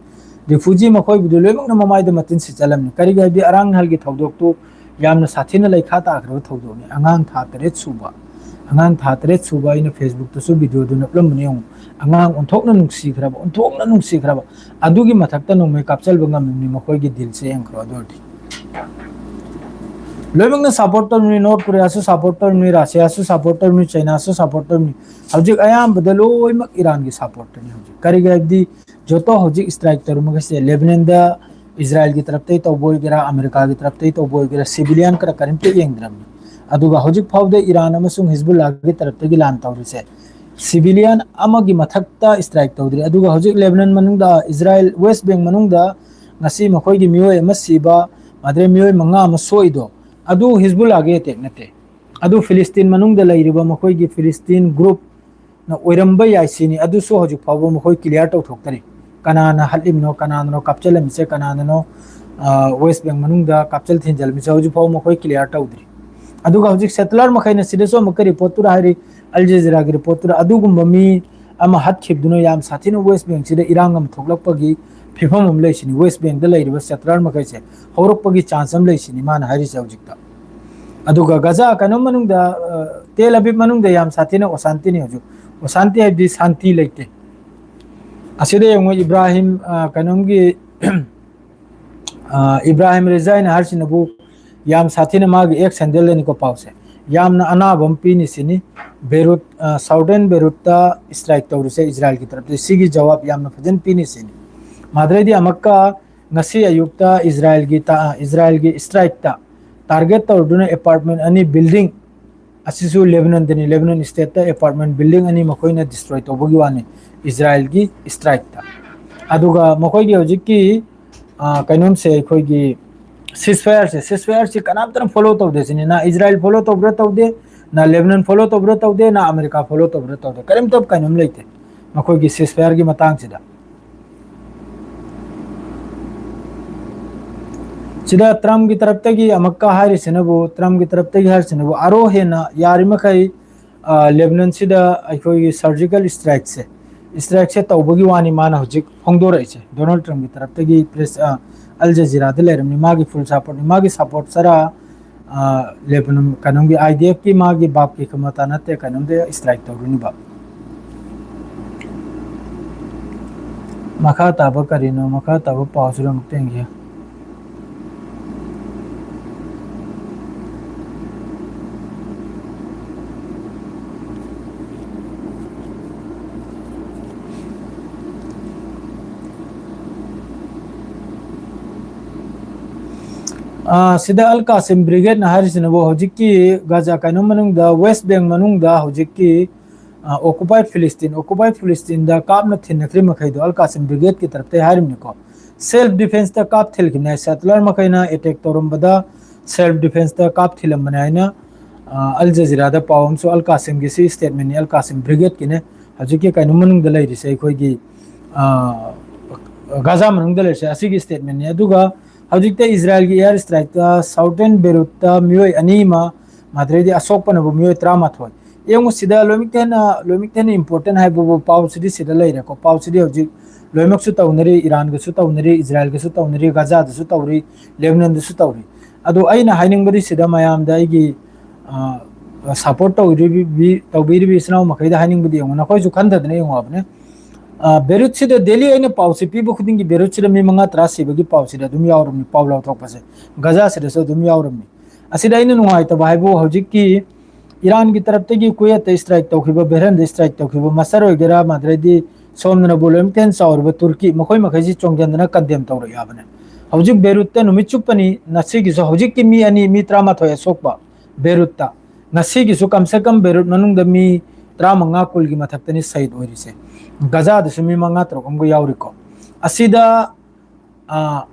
refugee ꯃꯈꯣꯏꯕꯨꯗꯤ ꯂꯣꯏꯅꯃꯛꯅ ꯃꯃꯥꯏꯗ ꯃꯆꯤꯟ ꯁꯤꯠꯆꯜꯂꯝꯃꯤ꯫ ꯀꯔꯤꯒꯤ ꯍꯥꯏꯕꯗꯤ ꯑꯔꯥꯡ ꯅꯍꯜꯒꯤ ꯊꯧꯗꯣꯛꯇꯨ ꯌꯥꯝꯅ ꯁꯥꯊꯤꯅ ꯂꯩꯈꯥ ꯇꯥꯈ꯭ꯔꯕ ꯊꯧꯗꯣꯛꯅꯤ꯫ ꯑꯉꯥꯡ ꯊꯥ ꯇꯔꯦꯠ ꯁꯨꯕ, ꯑꯉꯥꯡ ꯊꯥ ꯇꯔꯦꯠ ꯁꯨꯕ, ꯑꯩꯅ Facebook ꯇꯁꯨ video ꯗꯨ ꯅꯞꯂꯝꯕꯅꯤ ꯌꯦꯡꯉꯨ꯫ ꯑꯉꯥꯡ ꯑꯣꯟꯊꯣꯛꯅ ꯅꯨꯡꯁꯤꯈ꯭ꯔꯕ, ꯑꯣꯟꯊꯣꯛꯅ ꯅꯨꯡꯁꯤꯈ꯭ꯔꯕ, ꯑꯗꯨꯒꯤ ꯃꯊꯛꯇ ꯅꯣꯡꯃꯩ ꯀꯥꯞꯆꯜꯕ ꯉꯝꯃꯤꯕꯅꯤ ꯃꯈꯣꯏꯒꯤ ꯗꯤꯜꯁꯦ ꯌꯦꯡꯈ꯭ꯔꯣ꯫ ꯑꯗꯨ ꯑꯣꯏꯔꯗꯤ ꯂꯣꯏꯅꯃꯛꯅ support ꯇꯧꯔꯤꯕꯅꯤ, North Korea ꯁꯨ support ꯇꯧꯔꯤꯕꯅꯤ, Russia ꯁꯨ support ꯇꯧꯔꯤꯕꯅꯤ, China ꯁꯨ support ꯇꯧꯔꯤꯕꯅꯤ꯫ ꯍꯧꯖꯤꯛ ꯑꯌꯥꯝꯕꯗ ꯂꯣꯏꯅꯃꯛ ꯏꯔꯥꯟꯒꯤ support ꯇꯅꯤ ꯍꯧꯖꯤꯛ꯫ ꯀꯔꯤꯒꯤ ꯍꯥꯏꯕꯗꯤ ꯖꯣꯇꯣ ꯍꯧꯖꯤꯛ strike ꯇꯧꯔꯝꯃꯒꯁꯦ, ꯂꯦꯕꯅꯟꯗ ꯏꯖꯔꯥꯏꯜꯒꯤ ꯇꯔꯞꯇꯩ ꯇꯧꯕ ꯑꯣꯏꯒꯦꯔꯥ, ꯑꯃꯦꯔꯤꯀꯥꯒꯤ ꯇꯔꯞꯇꯩ ꯇꯧꯕ ꯑꯣꯏꯒꯦꯔꯥ, civilian ꯈꯔ ꯀꯔꯤꯝꯇ ꯌꯦꯡꯗ꯭ꯔꯕꯅꯤ꯫ ꯑꯗꯨꯒ ꯍꯧꯖꯤꯛ ꯐꯥꯎꯗ ꯏꯔꯥꯟ ꯑꯃꯁꯨꯡ ꯍꯤꯖꯕꯨꯜꯂꯥꯒꯤ ꯇꯔꯞꯇꯒꯤ ꯂꯥꯟ ꯇꯧꯔꯤꯁꯦ civilian ꯑꯃꯒꯤ ꯃꯊꯛꯇ strike ꯇꯧꯗ꯭ꯔꯤ꯫ ꯑꯗꯨꯒ ꯍꯧꯖꯤꯛ ꯂꯦꯕꯅꯟ ꯃꯅꯨꯡꯗ, ꯏꯖꯔꯥꯏꯜ West Bank ꯃꯅꯨꯡꯗ ꯉꯁꯤ ꯃꯈꯣꯏꯒꯤ ꯃꯤꯑꯣꯏ ꯑꯃ ꯁꯤꯕ, ꯑꯗꯩ ꯃꯤꯑꯣꯏ ꯃꯉꯥ ꯑꯃ ꯁꯣꯛꯏꯗꯣ, ꯑꯗꯨ ꯍꯤꯖꯕꯨꯜꯂꯥꯒꯤ attack ꯅꯠꯇꯦ꯫ ꯑꯗꯨ ꯐꯤꯂꯤꯁꯇꯤꯟ ꯃꯅꯨꯡꯗ ꯂꯩꯔꯤꯕ ꯃꯈꯣꯏꯒꯤ ꯐꯤꯂꯤꯁꯇꯤꯟ group ꯅ ꯑꯣꯏꯔꯝꯕ ꯌꯥꯏ ꯁꯤꯅꯤ꯫ ꯑꯗꯨꯁꯨ ꯍꯧꯖꯤꯛ ꯐꯥꯎꯕ ꯃꯈꯣꯏ clear ꯇꯧꯊꯣꯛꯇꯔꯤ꯫ ꯀꯅꯥꯅ ꯍꯠꯂꯤꯕꯅꯣ, ꯀꯅꯥꯅꯅꯣ ꯀꯥꯞꯆꯜꯂꯝꯃꯤꯁꯦ, ꯀꯅꯥꯅꯅꯣ, ꯑ, West Bank ꯃꯅꯨꯡꯗ ꯀꯥꯞꯆꯜ ꯊꯤꯟꯖꯜꯂꯝꯃꯤꯁꯦ ꯍꯧꯖꯤꯛ ꯐꯥꯎꯕ ꯃꯈꯣꯏ clear ꯇꯧꯗ꯭ꯔꯤ꯫ ꯑꯗꯨꯒ ꯍꯧꯖꯤꯛ settler ꯃꯈꯩꯅ ꯁꯤꯗꯁꯨ ꯑꯃꯨꯛꯀ report ꯇꯨꯗ ꯍꯥꯏꯔꯤ, Al Jazeera ꯒꯤ report ꯇꯨꯗ ꯑꯗꯨꯒꯨꯝꯕ ꯃꯤ ꯑꯃ ꯍꯠꯈꯤꯕꯗꯨꯅ ꯌꯥꯝ ꯁꯥꯊꯤꯅ West Bank ꯁꯤꯗ ꯏꯔꯥꯡ ꯑꯃ ꯊꯣꯛꯂꯛꯄꯒꯤ ꯐꯤꯕꯝ ꯑꯃ ꯂꯩꯁꯤꯅꯤ꯫ West Bank ꯗ ꯂꯩꯔꯤꯕ settler ꯃꯈꯩꯁꯦ ꯍꯧꯔꯛꯄꯒꯤ chance ꯑꯃ ꯂꯩꯁꯤꯅꯤ ꯃꯥꯅ ꯍꯥꯏꯔꯤꯁꯦ ꯍꯧꯖꯤꯛꯇ꯫ ꯑꯗꯨꯒ ꯒꯖꯥ ꯀꯩꯅꯣ ꯃꯅꯨꯡꯗ, ꯑ, ꯇꯦꯜ ꯑꯕꯤꯕ ꯃꯅꯨꯡꯗ ꯌꯥꯝ ꯁꯥꯊꯤꯅ ꯑꯣꯁꯥꯟꯇꯤꯅꯤ ꯍꯧꯖꯤꯛ꯫ ꯑꯣꯁꯥꯟꯇꯤ ꯍꯥꯏꯕꯗꯤ ꯁꯥꯟꯇꯤ ꯂꯩꯇꯦ꯫ ꯑꯁꯤꯗ ꯌꯦꯡꯉꯨ, ꯏꯕ꯭ꯔꯥꯍꯤꯝ, ꯑ, ꯀꯩꯅꯣꯝꯒꯤ, ꯑ, ꯏꯕ꯭ꯔꯥꯍꯤꯝ ꯔꯤꯖꯥꯏꯅ ꯍꯥꯏꯔꯤꯁꯤꯅꯕꯨ ꯌꯥꯝ ꯁꯥꯊꯤꯅ ꯃꯥꯒꯤ ꯑꯦꯛꯁ ꯍꯦꯟꯗꯜꯗꯅꯤꯀꯣ ꯄꯥꯎꯁꯦ꯫ ꯌꯥꯝꯅ ꯑꯅꯥꯕ ꯑꯃ ꯄꯤꯅꯤ ꯁꯤꯅꯤ꯫ ꯕꯦꯔꯨꯠ, ꯑ, ꯁꯥꯎꯗꯔꯟ ꯕꯦꯔꯨꯠꯇ ꯏꯁꯇ꯭ꯔꯥꯏꯛ ꯇꯧꯔꯤꯁꯦ ꯏꯖꯔꯥꯏꯜꯒꯤ ꯇꯔꯞꯇ, ꯁꯤꯒꯤ ꯖꯋꯥꯕ ꯌꯥꯝꯅ ꯐꯖꯅ ꯄꯤꯅꯤ ꯁꯤꯅꯤ꯫ ꯃꯥꯗ꯭ꯔꯩꯗꯤ ꯑꯃꯨꯛꯀ ꯉꯁꯤ ꯑꯌꯨꯛꯇ ꯏꯖꯔꯥꯏꯜꯒꯤ ꯇ-, ꯏꯖꯔꯥꯏꯜꯒꯤ ꯏꯁꯇ꯭ꯔꯥꯏꯛꯇ ꯇꯥꯔꯒꯦꯠ ꯇꯧꯔꯗꯨꯅ ꯑꯦꯄꯥꯔꯠꯃꯦꯟ ꯑꯅꯤ, ꯕꯤꯜꯗꯤꯡ, ꯑꯁꯤꯁꯨ ꯂꯦꯕꯅꯟꯗꯅꯤ, ꯂꯦꯕꯅꯟ ꯁ꯭ꯇꯦꯠꯇ ꯑꯦꯄꯥꯔꯠꯃꯦꯟ ꯕꯤꯜꯗꯤꯡ ꯑꯅꯤ ꯃꯈꯣꯏꯅ ꯗꯤꯁꯇ꯭ꯔꯣꯏ ꯇꯧꯕꯒꯤ ꯋꯥꯅꯤ, ꯏꯖꯔꯥꯏꯜꯒꯤ ꯏꯁꯇ꯭ꯔꯥꯏꯛꯇ꯫ ꯑꯗꯨꯒ ꯃꯈꯣꯏꯒꯤ ꯍꯧꯖꯤꯛꯀꯤ, ꯑ, ꯀꯩꯅꯣꯝꯁꯦ, ꯑꯩꯈꯣꯏꯒꯤ ꯁꯤꯁꯐꯥꯌꯔꯁꯦ, ꯁꯤꯁꯐꯥꯌꯔꯁꯤ ꯀꯅꯥꯝꯇꯅ ꯐꯣꯂꯣ ꯇꯧꯗꯦ ꯁꯤꯅꯤ꯫ ꯅ ꯏꯖꯔꯥꯏꯜ ꯐꯣꯂꯣ ꯇꯧꯕ꯭ꯔꯥ ꯇꯧꯗꯦ, ꯅ ꯂꯦꯕꯅꯟ ꯐꯣꯂꯣ ꯇꯧꯕ꯭ꯔꯥ ꯇꯧꯗꯦ, ꯅ ꯑꯃꯦꯔꯤꯀꯥ ꯐꯣꯂꯣ ꯇꯧꯕ꯭ꯔꯥ ꯇꯧꯗꯦ, ꯀꯔꯤꯝꯇ ꯀꯩꯅꯣꯝ ꯂꯩꯇꯦ ꯃꯈꯣꯏꯒꯤ ꯁꯤꯁꯐꯥꯌꯔꯒꯤ ꯃꯇꯥꯡꯁꯤꯗ꯫ ꯁꯤꯗ ꯇ꯭ꯔꯝꯞꯀꯤ ꯇꯔꯞꯇꯒꯤ ꯑꯃꯨꯛꯀ ꯍꯥꯏꯔꯤꯁꯤꯅꯕꯨ, ꯇ꯭ꯔꯝꯞꯀꯤ ꯇꯔꯞꯇꯒꯤ ꯍꯥꯏꯔꯤꯁꯤꯅꯕꯨ, ꯑꯥꯔꯣ ꯍꯦꯟꯅ ꯌꯥꯔꯤꯃꯈꯩ, ꯑ, ꯂꯦꯕꯅꯟꯁꯤꯗ ꯑꯩꯈꯣꯏꯒꯤ ꯁꯔꯖꯤꯀꯦꯜ ꯏꯁꯇ꯭ꯔꯥꯏꯛꯁꯦ, ꯏꯁꯇ꯭ꯔꯥꯏꯛꯁꯦ ꯇꯧꯕꯒꯤ ꯋꯥꯅꯤ ꯃꯥꯅ ꯍꯧꯖꯤꯛ ꯐꯣꯡꯗꯣꯔꯛꯏꯁꯦ꯫ ꯗꯣꯅꯥꯜꯗ ꯇ꯭ꯔꯝꯞꯀꯤ ꯇꯔꯞꯇꯒꯤ ꯄ꯭ꯔꯦꯁ, ꯑ, ꯑꯜ ꯖꯖꯤꯔꯥꯗ ꯂꯩꯔꯝꯃꯤ, ꯃꯥꯒꯤ ꯐꯨꯜ ꯁꯄꯣꯔꯠꯅꯤ, ꯃꯥꯒꯤ ꯁꯄꯣꯔꯠ ꯆꯔꯥ, ꯑ, ꯂꯦꯕꯅꯟ, ꯀꯩꯅꯣꯝꯒꯤ, ꯑꯥꯏ ꯗꯤ ꯑꯦꯐꯀꯤ ꯃꯥꯒꯤ ꯕꯥꯞꯀꯤ ꯈꯃꯇꯥ ꯅꯠꯇꯦ, ꯀꯩꯅꯣꯝꯗ ꯏꯁꯇ꯭ꯔꯥꯏꯛ ꯇꯧꯔꯨꯅꯤꯕ꯫ ꯃꯈꯥ ꯇꯥꯕ ꯀꯔꯤꯅꯣ? ꯃꯈꯥ ꯇꯥꯕ ꯄꯥꯎꯁꯤꯗ ꯑꯃꯨꯛꯇ ꯌꯦꯡꯒꯦ꯫ ꯑꯥ, ꯁꯤꯗ ꯑꯜ ꯀꯥꯁꯤꯝ ꯕ꯭ꯔꯤꯒꯦꯗꯅ ꯍꯥꯏꯔꯤꯁꯤꯅꯕꯨ ꯍꯧꯖꯤꯛꯀꯤ ꯒꯖꯥ ꯀꯩꯅꯣ ꯃꯅꯨꯡꯗ, ꯋꯦꯁ ꯕꯦꯡ ꯃꯅꯨꯡꯗ ꯍꯧꯖꯤꯛꯀꯤ, ꯑꯥ, ꯑꯣꯀꯨꯄꯥꯏ ꯐꯤꯂꯤꯁꯇꯤꯟ, ꯑꯣꯀꯨꯄꯥꯏ ꯐꯤꯂꯤꯁꯇꯤꯟꯗ ꯀꯥꯞꯅ ꯊꯤꯟꯅꯈ꯭ꯔꯤ ꯃꯈꯩꯗꯣ ꯑꯜ ꯀꯥꯁꯤꯝ ꯕ꯭ꯔꯤꯒꯦꯗꯀꯤ ꯇꯔꯞꯇꯒꯤ ꯍꯥꯏꯔꯤꯕꯅꯤꯀꯣ꯫ ꯁꯦꯜꯐ ꯗꯤꯐꯦꯟꯁꯇ ꯀꯥꯞ ꯊꯤꯜꯈꯤꯕꯅꯦ, ꯁꯦꯇꯂꯔ ꯃꯈꯩꯅ ꯑꯦꯇꯦꯛ ꯇꯧꯔꯝꯕꯗ ꯁꯦꯜꯐ ꯗꯤꯐꯦꯟꯁꯇ ꯀꯥꯞ ꯊꯤꯜꯂꯝꯕꯅꯦ ꯍꯥꯏꯅ, ꯑꯥ, ꯑꯜ ꯖꯖꯤꯔꯥꯗ ꯄꯥꯎ ꯑꯃꯁꯨ, ꯑꯜ ꯀꯥꯁꯤꯝꯒꯤ ꯁꯤ ꯁ꯭ꯇꯦꯠꯃꯦꯟꯅꯤ, ꯑꯜ ꯀꯥꯁꯤꯝ ꯕ꯭ꯔꯤꯒꯦꯗꯀꯤꯅꯦ꯫ ꯍꯧꯖꯤꯛꯀꯤ ꯀꯩꯅꯣ ꯃꯅꯨꯡꯗ ꯂꯩꯔꯤꯁꯦ ꯑꯩꯈꯣꯏꯒꯤ, ꯑꯥ, ꯒꯥꯖꯥ ꯃꯅꯨꯡꯗ ꯂꯩꯔꯤꯁꯦ ꯑꯁꯤꯒꯤ ꯁ꯭ꯇꯦꯠꯃꯦꯟꯅꯤ꯫ ꯑꯗꯨꯒ ꯍꯧꯖꯤꯛꯇ ꯏꯖꯔꯥꯏꯜꯒꯤ ꯑꯦꯌꯔ ꯏꯁꯇ꯭ꯔꯥꯏꯛꯇ ꯁꯥꯎꯗꯔꯟ ꯕꯦꯔꯨꯠꯇ ꯃꯤꯑꯣꯏ ꯑꯅꯤ ꯑꯃ, ꯃꯥꯗ꯭ꯔꯩꯗꯤ ꯑꯁꯣꯛꯄꯅꯕꯨ ꯃꯤꯑꯣꯏ ꯇꯔꯥꯃꯥꯊꯣꯏ꯫ ꯌꯦꯡꯉꯨ, ꯁꯤꯗ ꯂꯣꯏꯃꯛꯇ ꯍꯦꯟꯅ, ꯂꯣꯏꯃꯛꯇ ꯍꯦꯟꯅ ꯏꯝꯄꯣꯔꯇꯦꯟ ꯍꯥꯏꯕꯕꯨ ꯄꯥꯎꯁꯤꯗꯤ ꯁꯤꯗ ꯂꯩꯔꯦꯀꯣ꯫ ꯄꯥꯎꯁꯤꯗꯤ ꯍꯧꯖꯤꯛ ꯂꯣꯏꯅꯃꯛꯁꯨ ꯇꯧꯅꯔꯤ, ꯏꯔꯥꯟꯒꯁꯨ ꯇꯧꯅꯔꯤ, ꯏꯖꯔꯥꯏꯜꯒꯁꯨ ꯇꯧꯅꯔꯤ, ꯒꯥꯖꯥꯗꯁꯨ ꯇꯧꯔꯤ, ꯂꯦꯕꯅꯟꯗꯁꯨ ꯇꯧꯔꯤ꯫ ꯑꯗꯣ ꯑꯩꯅ ꯍꯥꯏꯅꯤꯡꯕꯗꯤ ꯁꯤꯗ ꯃꯌꯥꯝꯗ ꯑꯩꯒꯤ, ꯑ, ꯁꯄꯣꯔꯠ ꯇꯧꯕꯤꯔꯤꯕꯤ-, ꯇꯧꯕꯤꯔꯤꯕꯤ ꯏꯆꯤꯟ ꯏꯅꯥꯎ ꯃꯈꯩꯗ ꯍꯥꯏꯅꯤꯡꯕꯗꯤ ꯌꯦꯡꯉꯨ, ꯅꯈꯣꯏꯁꯨ ꯈꯟꯊꯗꯅ ꯌꯦꯡꯉꯨ ꯍꯥꯏꯕꯅꯦ꯫ ꯑ, ꯕꯦꯔꯨꯠꯁꯤꯗ ꯗꯦꯂꯤ ꯑꯩꯅ ꯄꯥꯎꯁꯦ ꯄꯤꯕ ꯈꯨꯗꯤꯡꯒꯤ ꯕꯦꯔꯨꯠꯁꯤꯗ ꯃꯤ ꯃꯉꯥ ꯇꯔꯥ ꯁꯤꯕꯒꯤ ꯄꯥꯎꯁꯤꯗ ꯑꯗꯨꯝ ꯌꯥꯎꯔꯝꯃꯤ, ꯄꯥꯎ ꯂꯥꯎꯊꯣꯛꯄꯁꯦ꯫ ꯒꯖꯥꯁꯤꯗꯁꯨ ꯑꯗꯨꯝ ꯌꯥꯎꯔꯝꯃꯤ꯫ ꯑꯁꯤꯗ ꯑꯩꯅ ꯅꯨꯡꯉꯥꯏꯇꯕ ꯍꯥꯏꯕꯨ, ꯍꯧꯖꯤꯛꯀꯤ ꯏꯔꯥꯟꯒꯤ ꯇꯔꯞꯇꯒꯤ ꯀꯨꯋꯦꯠꯇ ꯏꯁꯇ꯭ꯔꯥꯏꯛ ꯇꯧꯈꯤꯕ, ꯕꯦꯍ꯭ꯔꯟꯗ ꯏꯁꯇ꯭ꯔꯥꯏꯛ ꯇꯧꯈꯤꯕ, ꯃꯁꯔ ꯑꯣꯏꯒꯦꯔꯥ, ꯃꯥꯗ꯭ꯔꯩꯗꯤ ꯁꯣꯝꯗꯅ ꯕꯣꯂꯣꯝꯇꯦꯟ ꯆꯥꯎꯔꯤꯕ ꯇꯨꯔꯀꯤ, ꯃꯈꯣꯏ ꯃꯈꯩꯁꯤ ꯆꯣꯡꯁꯤꯟꯗꯅ ꯀꯟꯗꯦꯝ ꯇꯧꯔꯛꯑꯕꯅꯦ꯫ ꯍꯧꯖꯤꯛ ꯕꯦꯔꯨꯠꯇ ꯅꯨꯃꯤꯠ ꯆꯨꯞꯄꯅꯤ, ꯉꯁꯤꯒꯤꯁꯨ ꯍꯧꯖꯤꯛꯀꯤ ꯃꯤ ꯑꯅꯤ, ꯃꯤ ꯇꯔꯥꯃꯥꯊꯣꯏ ꯑꯁꯣꯛꯄ ꯕꯦꯔꯨꯠꯇ꯫ ꯉꯁꯤꯒꯤꯁꯨ ꯀꯝꯁꯦ ꯀꯝ ꯕꯦꯔꯨꯠ ꯃꯅꯨꯡꯗ ꯃꯤ ꯇꯔꯥꯃꯉꯥ, ꯀꯨꯟꯒꯤ ꯃꯊꯛꯇꯅꯤ ꯁꯍꯤꯗ ꯑꯣꯏꯔꯤꯁꯦ꯫ ꯒꯖꯥꯗꯁꯨ ꯃꯤ ꯃꯉꯥ ꯇꯔꯨꯛ ꯑꯃꯒ ꯌꯥꯎꯔꯤꯀꯣ꯫ ꯑꯁꯤꯗ, ꯑ,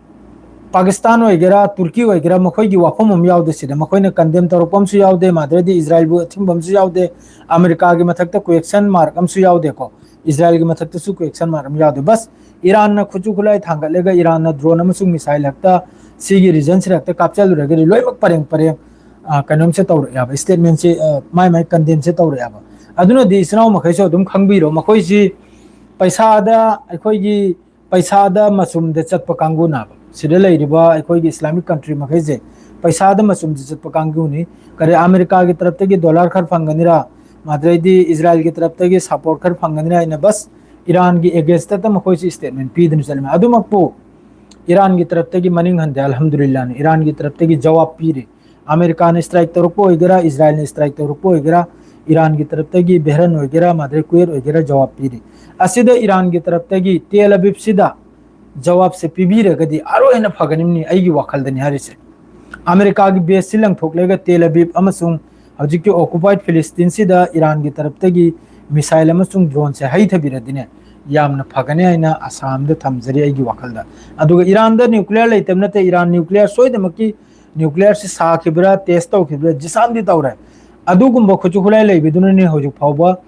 ꯄꯥꯀꯤꯁꯇꯥꯟ ꯑꯣꯏꯒꯦꯔꯥ, ꯇꯨꯔꯀꯤ ꯑꯣꯏꯒꯦꯔꯥ, ꯃꯈꯣꯏꯒꯤ ꯋꯥꯐꯝ ꯑꯃ ꯌꯥꯎꯗꯦ ꯁꯤꯗ꯫ ꯃꯈꯣꯏꯅ ꯀꯟꯗꯦꯝ ꯇꯧꯔꯛꯄ ꯑꯃꯁꯨ ꯌꯥꯎꯗꯦ, ꯃꯥꯗ꯭ꯔꯗꯤ ꯏꯖꯔꯥꯏꯜꯕꯨ ꯑꯊꯤꯡꯕ ꯑꯃꯁꯨ ꯌꯥꯎꯗꯦ, ꯑꯃꯦꯔꯤꯀꯥꯒꯤ ꯃꯊꯛꯇ ꯀ꯭ꯋꯦꯛꯁꯟ ꯃꯥꯔꯛ ꯑꯃꯁꯨ ꯌꯥꯎꯗꯦꯀꯣ, ꯏꯖꯔꯥꯏꯜꯒꯤ ꯃꯊꯛꯇꯁꯨ ꯀ꯭ꯋꯦꯛꯁꯟ ꯃꯥꯔꯛ ꯑꯃ ꯌꯥꯎꯗꯦ꯫ ꯕꯁ ꯏꯔꯥꯟꯅ ꯈꯨꯠꯁꯨ ꯈꯨꯠꯂꯥꯏ ꯊꯥꯡꯒꯠꯂꯒ ꯏꯔꯥꯟꯅ ꯗ꯭ꯔꯣꯟ ꯑꯃꯁꯨꯡ ꯃꯤꯁꯥꯏꯜ ꯍꯦꯛꯇ ꯁꯤꯒꯤ ꯔꯤꯖꯟꯁꯤꯗ ꯍꯦꯛꯇ ꯀꯥꯞꯆꯜꯂꯨꯔꯒꯗꯤ ꯂꯣꯏꯅꯃꯛ ꯄꯔꯦꯡ ꯄꯔꯦꯡ, ꯑ, ꯀꯩꯅꯣꯝꯁꯦ ꯇꯧꯔꯛꯑꯦꯕ, ꯏꯁꯇꯦꯠꯃꯦꯟꯁꯦ, ꯑ, ꯃꯥꯏ ꯃꯥꯏ ꯀꯟꯗꯦꯝꯁꯦ ꯇꯧꯔꯛꯑꯦꯕ꯫ ꯑꯗꯨꯅꯗꯤ ꯏꯆꯤꯟ ꯏꯅꯥꯎ ꯃꯈꯩꯁꯨ ꯑꯗꯨꯝ ꯈꯪꯕꯤꯔꯣ, ꯃꯈꯣꯏꯁꯤ ꯄꯩꯁꯥꯗ ꯑꯩꯈꯣꯏꯒꯤ ꯄꯩꯁꯥꯗ ꯃꯆꯨꯝꯗ ꯆꯠꯄ ꯀꯥꯡꯕꯨꯅꯦꯕ꯫ ꯁꯤꯗ ꯂꯩꯔꯤꯕ ꯑꯩꯈꯣꯏꯒꯤ ꯏꯁꯂꯥꯃꯤꯛ ꯀꯟꯇ꯭ꯔꯤ ꯃꯈꯩꯁꯦ ꯄꯩꯁꯥꯗ ꯃꯆꯨꯝꯗ ꯆꯠꯄ ꯀꯥꯡꯕꯨꯅꯤ꯫ ꯀꯔꯤ, ꯑꯃꯦꯔꯤꯀꯥꯒꯤ ꯇꯔꯞꯇꯒꯤ ꯗꯣꯂꯔ ꯈꯔ ꯐꯪꯒꯅꯤꯔꯥ, ꯑꯗꯩꯗꯤ ꯏꯖꯔꯥꯏꯜꯒꯤ ꯇꯔꯞꯇꯒꯤ ꯁꯄꯣꯔꯠ ꯈꯔ ꯐꯪꯒꯅꯤꯔꯥ ꯍꯥꯏꯅ ꯕꯁ ꯏꯔꯥꯟꯒꯤ ꯑꯦꯒꯦꯟꯁꯇ ꯃꯈꯣꯏꯁꯤ ꯏꯁꯇꯦꯠꯃꯦꯟ ꯄꯤꯗꯨꯅ ꯆꯠꯂꯤ꯫ ꯑꯗꯨꯃꯛꯄꯨ ꯏꯔꯥꯟꯒꯤ ꯇꯔꯞꯇꯒꯤ ꯃꯅꯤꯡ ꯍꯟꯗꯦ, ꯑꯜꯍꯝꯗꯨꯂꯤꯜꯂꯥꯍꯅ ꯏꯔꯥꯟꯒꯤ ꯇꯔꯞꯇꯒꯤ ꯖꯋꯥꯕ ꯄꯤꯔꯤ꯫ ꯑꯃꯦꯔꯤꯀꯥꯅ ꯏꯁꯇ꯭ꯔꯥꯏꯛ ꯇꯧꯔꯛꯄ ꯑꯣꯏꯒꯦꯔꯥ, ꯏꯖꯔꯥꯏꯜꯅ ꯏꯁꯇ꯭ꯔꯥꯏꯛ ꯇꯧꯔꯛꯄ ꯑꯣꯏꯒꯦꯔꯥ, ꯏꯔꯥꯟꯒꯤ ꯇꯔꯞꯇꯒꯤ ꯕꯦꯍ꯭ꯔꯟ ꯑꯣꯏꯒꯦꯔꯥ, ꯃꯥꯗ꯭ꯔꯦ ꯀꯨꯋꯦꯠ ꯑꯣꯏꯒꯦꯔꯥ, ꯖꯋꯥꯕ ꯄꯤꯔꯤ꯫ ꯑꯁꯤꯗ ꯏꯔꯥꯟꯒꯤ ꯇꯔꯞꯇꯒꯤ ꯇꯦꯜ ꯑꯕꯤꯕꯁꯤꯗ ꯖꯋꯥꯕꯁꯦ ꯄꯤꯕꯤꯔꯒꯗꯤ ꯑꯔꯣꯏ ꯍꯦꯟꯅ ꯐꯒꯅꯤꯕꯅꯤ, ꯑꯩꯒꯤ ꯋꯥꯈꯜꯗꯅꯤ ꯍꯥꯏꯔꯤꯁꯦ꯫ ꯑꯃꯦꯔꯤꯀꯥꯒꯤ ꯕꯦꯁꯁꯤ ꯂꯪꯊꯣꯛꯂꯒ ꯇꯦꯜ ꯑꯕꯤꯕ ꯑꯃꯁꯨꯡ ꯍꯧꯖꯤꯛꯀꯤ ꯑꯣꯀꯨꯄꯥꯏꯗ ꯐꯤꯂꯤꯁꯇꯤꯟꯁꯤꯗ ꯏꯔꯥꯟꯒꯤ ꯇꯔꯞꯇꯒꯤ ꯃꯤꯁꯥꯏꯜ ꯑꯃꯁꯨꯡ ꯗ꯭ꯔꯣꯟꯁꯦ ꯍꯩꯊꯕꯤꯔꯗꯤꯅꯦ, ꯌꯥꯝꯅ ꯐꯒꯅꯤ ꯍꯥꯏꯅ ꯑꯁꯥ ꯑꯃꯗ ꯊꯝꯖꯔꯤ ꯑꯩꯒꯤ ꯋꯥꯈꯜꯗ꯫ ꯑꯗꯨꯒ ꯏꯔꯥꯟꯗ ꯅ꯭ꯌꯨꯀ꯭ꯂꯤꯌꯔ ꯂꯩꯇꯕ ꯅꯠꯇꯦ, ꯏꯔꯥꯟ ꯅ꯭ꯌꯨꯀ꯭ꯂꯤꯌꯔ ꯁꯣꯏꯗꯅꯃꯛꯀꯤ ꯅ꯭ꯌꯨꯀ꯭ꯂꯤꯌꯔꯁꯤ ꯁꯥꯈꯤꯕ꯭ꯔꯥ, ꯇꯦꯁ ꯇꯧꯈꯤꯕ꯭ꯔꯥ, ꯖꯤꯁꯥꯟꯗꯤ ꯇꯧꯔꯦ꯫ ꯑꯗꯨꯒꯨꯝꯕ ꯈꯨꯠꯁꯨ ꯈꯨꯠꯂꯥꯏ ꯂꯩꯕꯗꯨꯅꯅꯦ ꯍꯧꯖꯤꯛ ꯐꯥꯎꯕ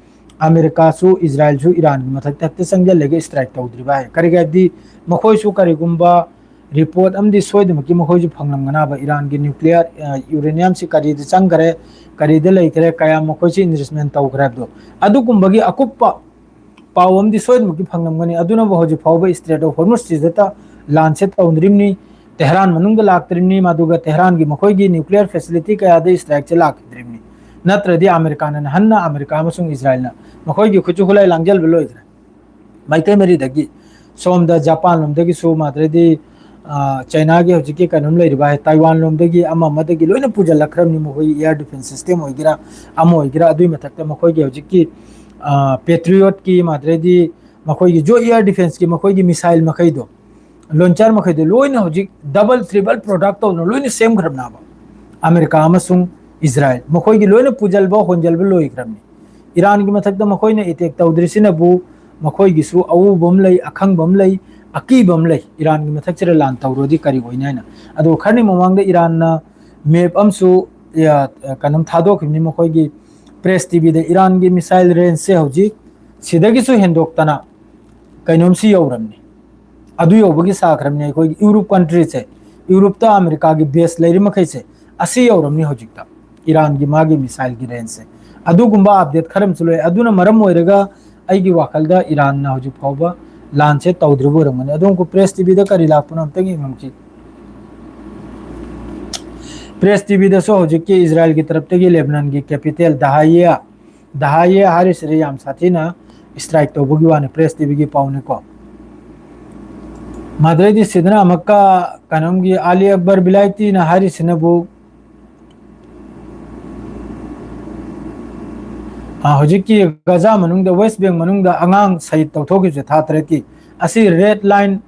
ꯑꯃꯦꯔꯤꯀꯥꯁꯨ ꯏꯖꯔꯥꯏꯜꯁꯨ ꯏꯔꯥꯟꯒꯤ ꯃꯊꯛꯇ ꯍꯦꯛꯇ ꯆꯪꯁꯤꯜꯂꯒ ꯏꯁꯇ꯭ꯔꯥꯏꯛ ꯇꯧꯗ꯭ꯔꯤꯕ ꯍꯥꯏ꯫ ꯀꯔꯤꯒꯤ ꯍꯥꯏꯕꯗꯤ ꯃꯈꯣꯏꯁꯨ ꯀꯔꯤꯒꯨꯝꯕ ꯔꯤꯄꯣꯔꯠ ꯑꯃꯗꯤ ꯁꯣꯏꯗꯅꯃꯛꯀꯤ ꯃꯈꯣꯏꯁꯨ ꯐꯪꯂꯝꯒꯅꯕ, ꯏꯔꯥꯟꯒꯤ ꯅ꯭ꯌꯨꯀ꯭ꯂꯤꯌꯔ, ꯑ, ꯌꯨꯔꯦꯅꯤꯌꯝꯁꯤ ꯀꯔꯤꯗ ꯆꯪꯈꯔꯦ, ꯀꯔꯤꯗ ꯂꯩꯈꯔꯦ, ꯀꯌꯥꯝ ꯃꯈꯣꯏꯁꯤ ꯏꯟꯚꯦꯁꯃꯦꯟ ꯇꯧꯈ꯭ꯔꯦ ꯍꯥꯏꯕꯗꯣ꯫ ꯑꯗꯨꯒꯨꯝꯕꯒꯤ ꯑꯀꯨꯞꯄ ꯄꯥꯎ ꯑꯃꯗꯤ ꯁꯣꯏꯗꯅꯃꯛꯀꯤ ꯐꯪꯂꯝꯒꯅꯤ꯫ ꯑꯗꯨꯅꯕꯨ ꯍꯧꯖꯤꯛ ꯐꯥꯎꯕ ꯏꯁꯇ꯭ꯔꯦꯠ ꯑꯣꯐ ꯍꯣꯔꯃꯨꯁꯁꯤꯗꯇ ꯂꯥꯟꯁꯦ ꯇꯧꯅꯔꯤꯕꯅꯤ꯫ ꯇꯦꯍꯔꯥꯟ ꯃꯅꯨꯡꯗ ꯂꯥꯛꯇ꯭ꯔꯤꯕꯅꯤ, ꯃꯗꯨꯒ ꯇꯦꯍꯔꯥꯟꯒꯤ ꯃꯈꯣꯏꯒꯤ ꯅ꯭ꯌꯨꯀ꯭ꯂꯤꯌꯔ ꯐꯦꯁꯤꯂꯤꯇꯤ ꯀꯌꯥꯗ ꯏꯁꯇ꯭ꯔꯥꯏꯛꯁꯦ ꯂꯥꯛꯈꯤꯗ꯭ꯔꯤꯕꯅꯤ꯫ ꯅꯠꯇ꯭ꯔꯗꯤ ꯑꯃꯦꯔꯤꯀꯥꯅ ꯅꯍꯟꯅ ꯑꯃꯦꯔꯤꯀꯥ ꯑꯃꯁꯨꯡ ꯏꯖꯔꯥꯏꯜꯅ ꯃꯈꯣꯏꯒꯤ ꯈꯨꯠꯁꯨ ꯈꯨꯠꯂꯥꯏ ꯂꯥꯡꯖꯜꯕ ꯂꯣꯏꯈ꯭ꯔꯦ꯫ ꯃꯥꯏꯀꯩ ꯃꯔꯤꯗꯒꯤ, ꯁꯣꯝꯗ ꯖꯄꯥꯟ ꯂꯣꯝꯗꯒꯤꯁꯨ, ꯃꯥꯗ꯭ꯔꯗꯤ, ꯑ, ꯆꯥꯏꯅꯥꯒꯤ ꯍꯧꯖꯤꯛꯀꯤ ꯀꯩꯅꯣꯝ ꯂꯩꯔꯤꯕ ꯍꯥꯏ, ꯇꯥꯏꯋꯥꯟ ꯂꯣꯝꯗꯒꯤ ꯑꯃ ꯑꯃꯗꯒꯤ ꯂꯣꯏꯅ ꯄꯨꯁꯤꯜꯂꯛꯈ꯭ꯔꯕꯅꯤ꯫ ꯃꯈꯣꯏꯒꯤ air defense system ꯑꯣꯏꯒꯦꯔꯥ, ꯑꯃ ꯑꯣꯏꯒꯦꯔꯥ, ꯑꯗꯨꯒꯤ ꯃꯊꯛꯇ ꯃꯈꯣꯏꯒꯤ ꯍꯧꯖꯤꯛꯀꯤ, ꯑ, Patriot ꯀꯤ, ꯃꯥꯗ꯭ꯔꯗꯤ ꯃꯈꯣꯏꯒꯤ ꯖꯣ air defense ꯀꯤ ꯃꯈꯣꯏꯒꯤ missile ꯃꯈꯩꯗꯣ, launcher ꯃꯈꯩꯗꯣ ꯂꯣꯏꯅ ꯍꯧꯖꯤꯛ double, triple product ꯇꯧꯗꯅ ꯂꯣꯏꯅ ꯁꯦꯝꯈ꯭ꯔꯕꯅꯦꯕ꯫ ꯑꯃꯦꯔꯤꯀꯥ ꯑꯃꯁꯨꯡ ꯏꯖꯔꯥꯏꯜ ꯃꯈꯣꯏꯒꯤ ꯂꯣꯏꯅ ꯄꯨꯁꯤꯟꯕ ꯍꯣꯟꯖꯤꯟꯕ ꯂꯣꯏꯈ꯭ꯔꯕꯅꯤ꯫ ꯏꯔꯥꯟꯒꯤ ꯃꯊꯛꯇ ꯃꯈꯣꯏꯅ attack ꯇꯧꯗ꯭ꯔꯤꯁꯤꯅꯕꯨ ꯃꯈꯣꯏꯒꯤꯁꯨ ꯑꯎꯕ ꯑꯃ ꯂꯩ, ꯑꯈꯪꯕ ꯑꯃ ꯂꯩ, ꯑꯀꯤꯕ ꯑꯃ ꯂꯩ꯫ ꯏꯔꯥꯟꯒꯤ ꯃꯊꯛꯁꯤꯗ ꯂꯥꯟ ꯇꯧꯔꯨꯔꯗꯤ ꯀꯔꯤ ꯑꯣꯏꯅꯤ ꯍꯥꯏꯅ꯫ ꯑꯗꯣ ꯈꯔꯅꯤ ꯃꯃꯥꯡꯗ ꯏꯔꯥꯟꯅ map ꯑꯃꯁꯨ, ꯑ, ꯀꯩꯅꯣꯝ ꯊꯥꯗꯣꯛꯈꯤꯕꯅꯤ꯫ ꯃꯈꯣꯏꯒꯤ Press TV ꯗ ꯏꯔꯥꯟꯒꯤ missile range ꯁꯦ ꯍꯧꯖꯤꯛ ꯁꯤꯗꯒꯤꯁꯨ ꯍꯦꯟꯗꯣꯛꯇꯅ ꯀꯩꯅꯣꯝꯁꯤ ꯌꯧꯔꯝꯅꯤ꯫ ꯑꯗꯨ ꯌꯧꯕꯒꯤ ꯁꯥꯈ꯭ꯔꯕꯅꯤ ꯑꯩꯈꯣꯏꯒꯤ Europe country ꯁꯦ꯫ Europe ꯇ ꯑꯃꯦꯔꯤꯀꯥꯒꯤ base ꯂꯩꯔꯤ ꯃꯈꯩꯁꯦ ꯑꯁꯤ ꯌꯧꯔꯝꯅꯤ ꯍꯧꯖꯤꯛꯇ, ꯏꯔꯥꯟꯒꯤ ꯃꯥꯒꯤ missile ꯒꯤ range ꯁꯦ꯫ ꯑꯗꯨꯒꯨꯝꯕ update ꯈꯔ ꯑꯃꯁꯨ ꯂꯩ꯫ ꯑꯗꯨꯅ ꯃꯔꯝ ꯑꯣꯏꯔꯒ ꯑꯩꯒꯤ ꯋꯥꯈꯜꯗ ꯏꯔꯥꯟꯅ ꯍꯧꯖꯤꯛ ꯐꯥꯎꯕ ꯂꯥꯟꯁꯦ ꯇꯧꯗ꯭ꯔꯤꯕ ꯑꯣꯏꯔꯝꯒꯅꯤ꯫ ꯑꯗꯣꯝ Press TV ꯗ ꯀꯔꯤ ꯂꯥꯛꯄꯅꯣ ꯑꯝꯇꯪ ꯌꯦꯡꯉꯝꯁꯤ꯫ Press TV ꯗꯁꯨ ꯍꯧꯖꯤꯛꯀꯤ ꯏꯖꯔꯥꯏꯜꯒꯤ ꯇꯔꯞꯇꯒꯤ ꯂꯦꯕꯅꯟꯒꯤ capital ꯗꯍꯥꯏꯌꯦ, ꯗꯍꯥꯏꯌꯦ ꯍꯥꯏꯔꯤꯁꯤꯗꯤ ꯌꯥꯝ ꯁꯥꯊꯤꯅ strike ꯇꯧꯕꯒꯤ ꯋꯥꯅꯤ, Press TV ꯒꯤ ꯄꯥꯎꯅꯤꯀꯣ꯫ ꯃꯗꯨꯗꯩꯗꯤ ꯁꯤꯗꯅ ꯑꯃꯨꯛꯀ ꯀꯩꯅꯣꯝꯒꯤ ꯑꯂꯤ ꯑꯛꯕꯔ ꯕꯤꯂꯥꯏꯇꯤꯅ ꯍꯥꯏꯔꯤꯁꯤꯅꯕꯨ, ꯑ, ꯍꯧꯖꯤꯛꯀꯤ ꯒꯖꯥ ꯃꯅꯨꯡꯗ, West Bank ꯃꯅꯨꯡꯗ ꯑꯉꯥꯡ ꯁꯍꯤꯗ ꯇꯧꯊꯣꯛꯈꯤꯕꯁꯦ ꯊꯥ ꯇꯔꯦꯠꯀꯤ, ꯑꯁꯤ red line,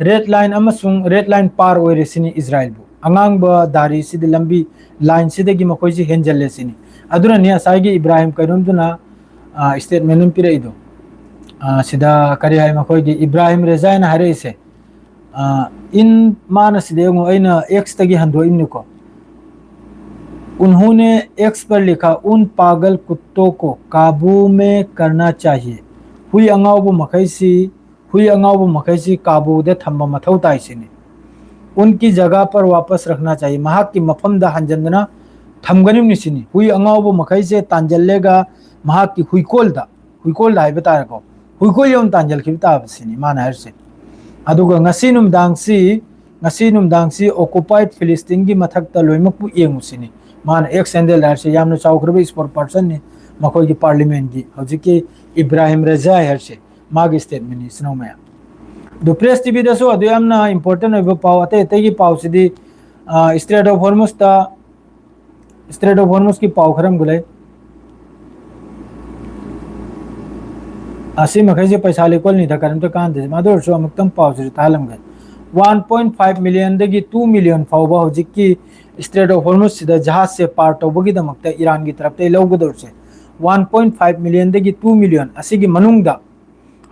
red line ꯑꯃꯁꯨꯡ red line ꯄꯥꯔ ꯑꯣꯏꯔꯦ ꯁꯤꯅꯤ ꯏꯖꯔꯥꯏꯜꯕꯨ꯫ ꯑꯉꯥꯡꯕ ꯗꯥꯔꯤꯁꯤꯗꯤ ꯂꯝꯕꯤ line ꯁꯤꯗꯒꯤ ꯃꯈꯣꯏꯁꯤ ꯍꯦꯟꯖꯜꯂꯦ ꯁꯤꯅꯤ꯫ ꯑꯗꯨꯅꯅꯤ ꯉꯁꯥꯏꯒꯤ ꯏꯕ꯭ꯔꯥꯍꯤꯝ ꯀꯩꯅꯣꯝꯗꯨꯅ, ꯑ, statement ꯑꯃ ꯄꯤꯔꯛꯏꯗꯣ꯫ ꯑ, ꯁꯤꯗ ꯀꯔꯤ ꯍꯥꯏ, ꯃꯈꯣꯏꯒꯤ ꯏꯕ꯭ꯔꯥꯍꯤꯝ ꯔꯦꯖꯥꯏꯅ ꯍꯥꯏꯔꯛꯏꯁꯦ꯫ ꯑ, ꯏꯟ, ꯃꯥꯅ ꯁꯤꯗ ꯌꯦꯡꯉꯣ, ꯑꯩꯅ X ꯇꯒꯤ ꯍꯟꯗꯣꯛꯏꯕꯅꯤꯀꯣ꯫ उन्होंने X पर लिखा, "उन पागल कुत्तों को काबू में करना चाहिए"꯫ ꯍꯨꯏ ꯑꯉꯥꯎꯕ ꯃꯈꯩꯁꯤ, ꯍꯨꯏ ꯑꯉꯥꯎꯕ ꯃꯈꯩꯁꯤ ꯀꯥꯕꯨꯗ ꯊꯝꯕ ꯃꯊꯧ ꯇꯥꯏ ꯁꯤꯅꯤ꯫ "उनकी जगह पर वापस रखना चाहिए"꯫ ꯃꯍꯥꯛꯀꯤ ꯃꯐꯝꯗ ꯍꯟꯖꯟꯗꯅ ꯊꯝꯒꯅꯤꯕꯅꯤ ꯁꯤꯅꯤ꯫ ꯍꯨꯏ ꯑꯉꯥꯎꯕ ꯃꯈꯩꯁꯦ ꯇꯥꯟꯖꯜꯂꯒ ꯃꯍꯥꯛꯀꯤ ꯍꯨꯏꯀꯣꯜꯗ, ꯍꯨꯏꯀꯣꯜꯗ ꯍꯥꯏꯕ ꯇꯥꯔꯦꯀꯣ, ꯍꯨꯏꯀꯣꯜ ꯌꯧꯅ ꯇꯥꯟꯖꯜꯈꯤꯕ ꯇꯥꯕ ꯁꯤꯅꯤ ꯃꯥꯅ ꯍꯥꯏꯔꯤꯁꯦ꯫ ꯑꯗꯨꯒ ꯉꯁꯤ ꯅꯨꯃꯤꯗꯥꯡꯁꯤ, ꯉꯁꯤ ꯅꯨꯃꯤꯗꯥꯡꯁꯤ occupied ꯐꯤꯂꯤꯁꯇꯤꯟꯒꯤ ꯃꯊꯛꯇ ꯂꯣꯏꯅꯃꯛꯄꯨ ꯌꯦꯡꯉꯨ ꯁꯤꯅꯤ꯫ ꯃꯥꯅ X handle ꯍꯥꯏꯔꯤꯁꯦ ꯌꯥꯝꯅ ꯆꯥꯎꯈ꯭ꯔꯕ spokesperson ꯅꯤ ꯃꯈꯣꯏꯒꯤ parliament ꯀꯤ, ꯍꯧꯖꯤꯛꯀꯤ ꯏꯕ꯭ꯔꯥꯍꯤꯝ ꯔꯦꯖꯥꯏ ꯍꯥꯏꯔꯤꯁꯦ꯫ ꯃꯥꯒꯤ statement ꯅꯤ, ꯏꯆꯤꯟ ꯏꯅꯥꯎ ꯃꯌꯥꯝ꯫ ꯑꯗꯨ Press TV ꯗꯁꯨ ꯑꯗꯨ ꯌꯥꯝꯅ important ꯑꯣꯏꯕ ꯄꯥꯎ, ꯑꯇꯩ ꯑꯇꯩꯒꯤ ꯄꯥꯎꯁꯤꯗꯤ, ꯑ, Strait of Hormuz ꯇ, Strait of Hormuz ꯀꯤ ꯄꯥꯎ ꯈꯔ ꯑꯃꯒ ꯂꯩ꯫ ꯑꯁꯤ ꯃꯈꯩꯁꯦ ꯄꯩꯁꯥ ꯂꯩꯀꯣꯜꯅꯤꯗ, ꯀꯔꯤꯝꯇ ꯀꯥꯟꯗꯦ꯫ ꯑꯗꯨ ꯑꯣꯏꯔꯁꯨ ꯑꯃꯨꯛꯇꯪ ꯄꯥꯎꯁꯤꯁꯨ ꯇꯥꯍꯜꯂꯝꯒꯦ꯫ One point five million ꯗꯒꯤ two million ꯐꯥꯎꯕ ꯍꯧꯖꯤꯛꯀꯤ Strait of Hormuz ꯁꯤꯗ ꯖꯍꯥꯖꯁꯦ ꯄꯥꯔ ꯇꯧꯕꯒꯤꯗꯃꯛꯇ ꯏꯔꯥꯟꯒꯤ ꯇꯔꯞꯇꯒꯤ ꯂꯧꯒꯗꯧꯔꯤꯁꯦ꯫ One point five million ꯗꯒꯤ two million ꯑꯁꯤꯒꯤ ꯃꯅꯨꯡꯗ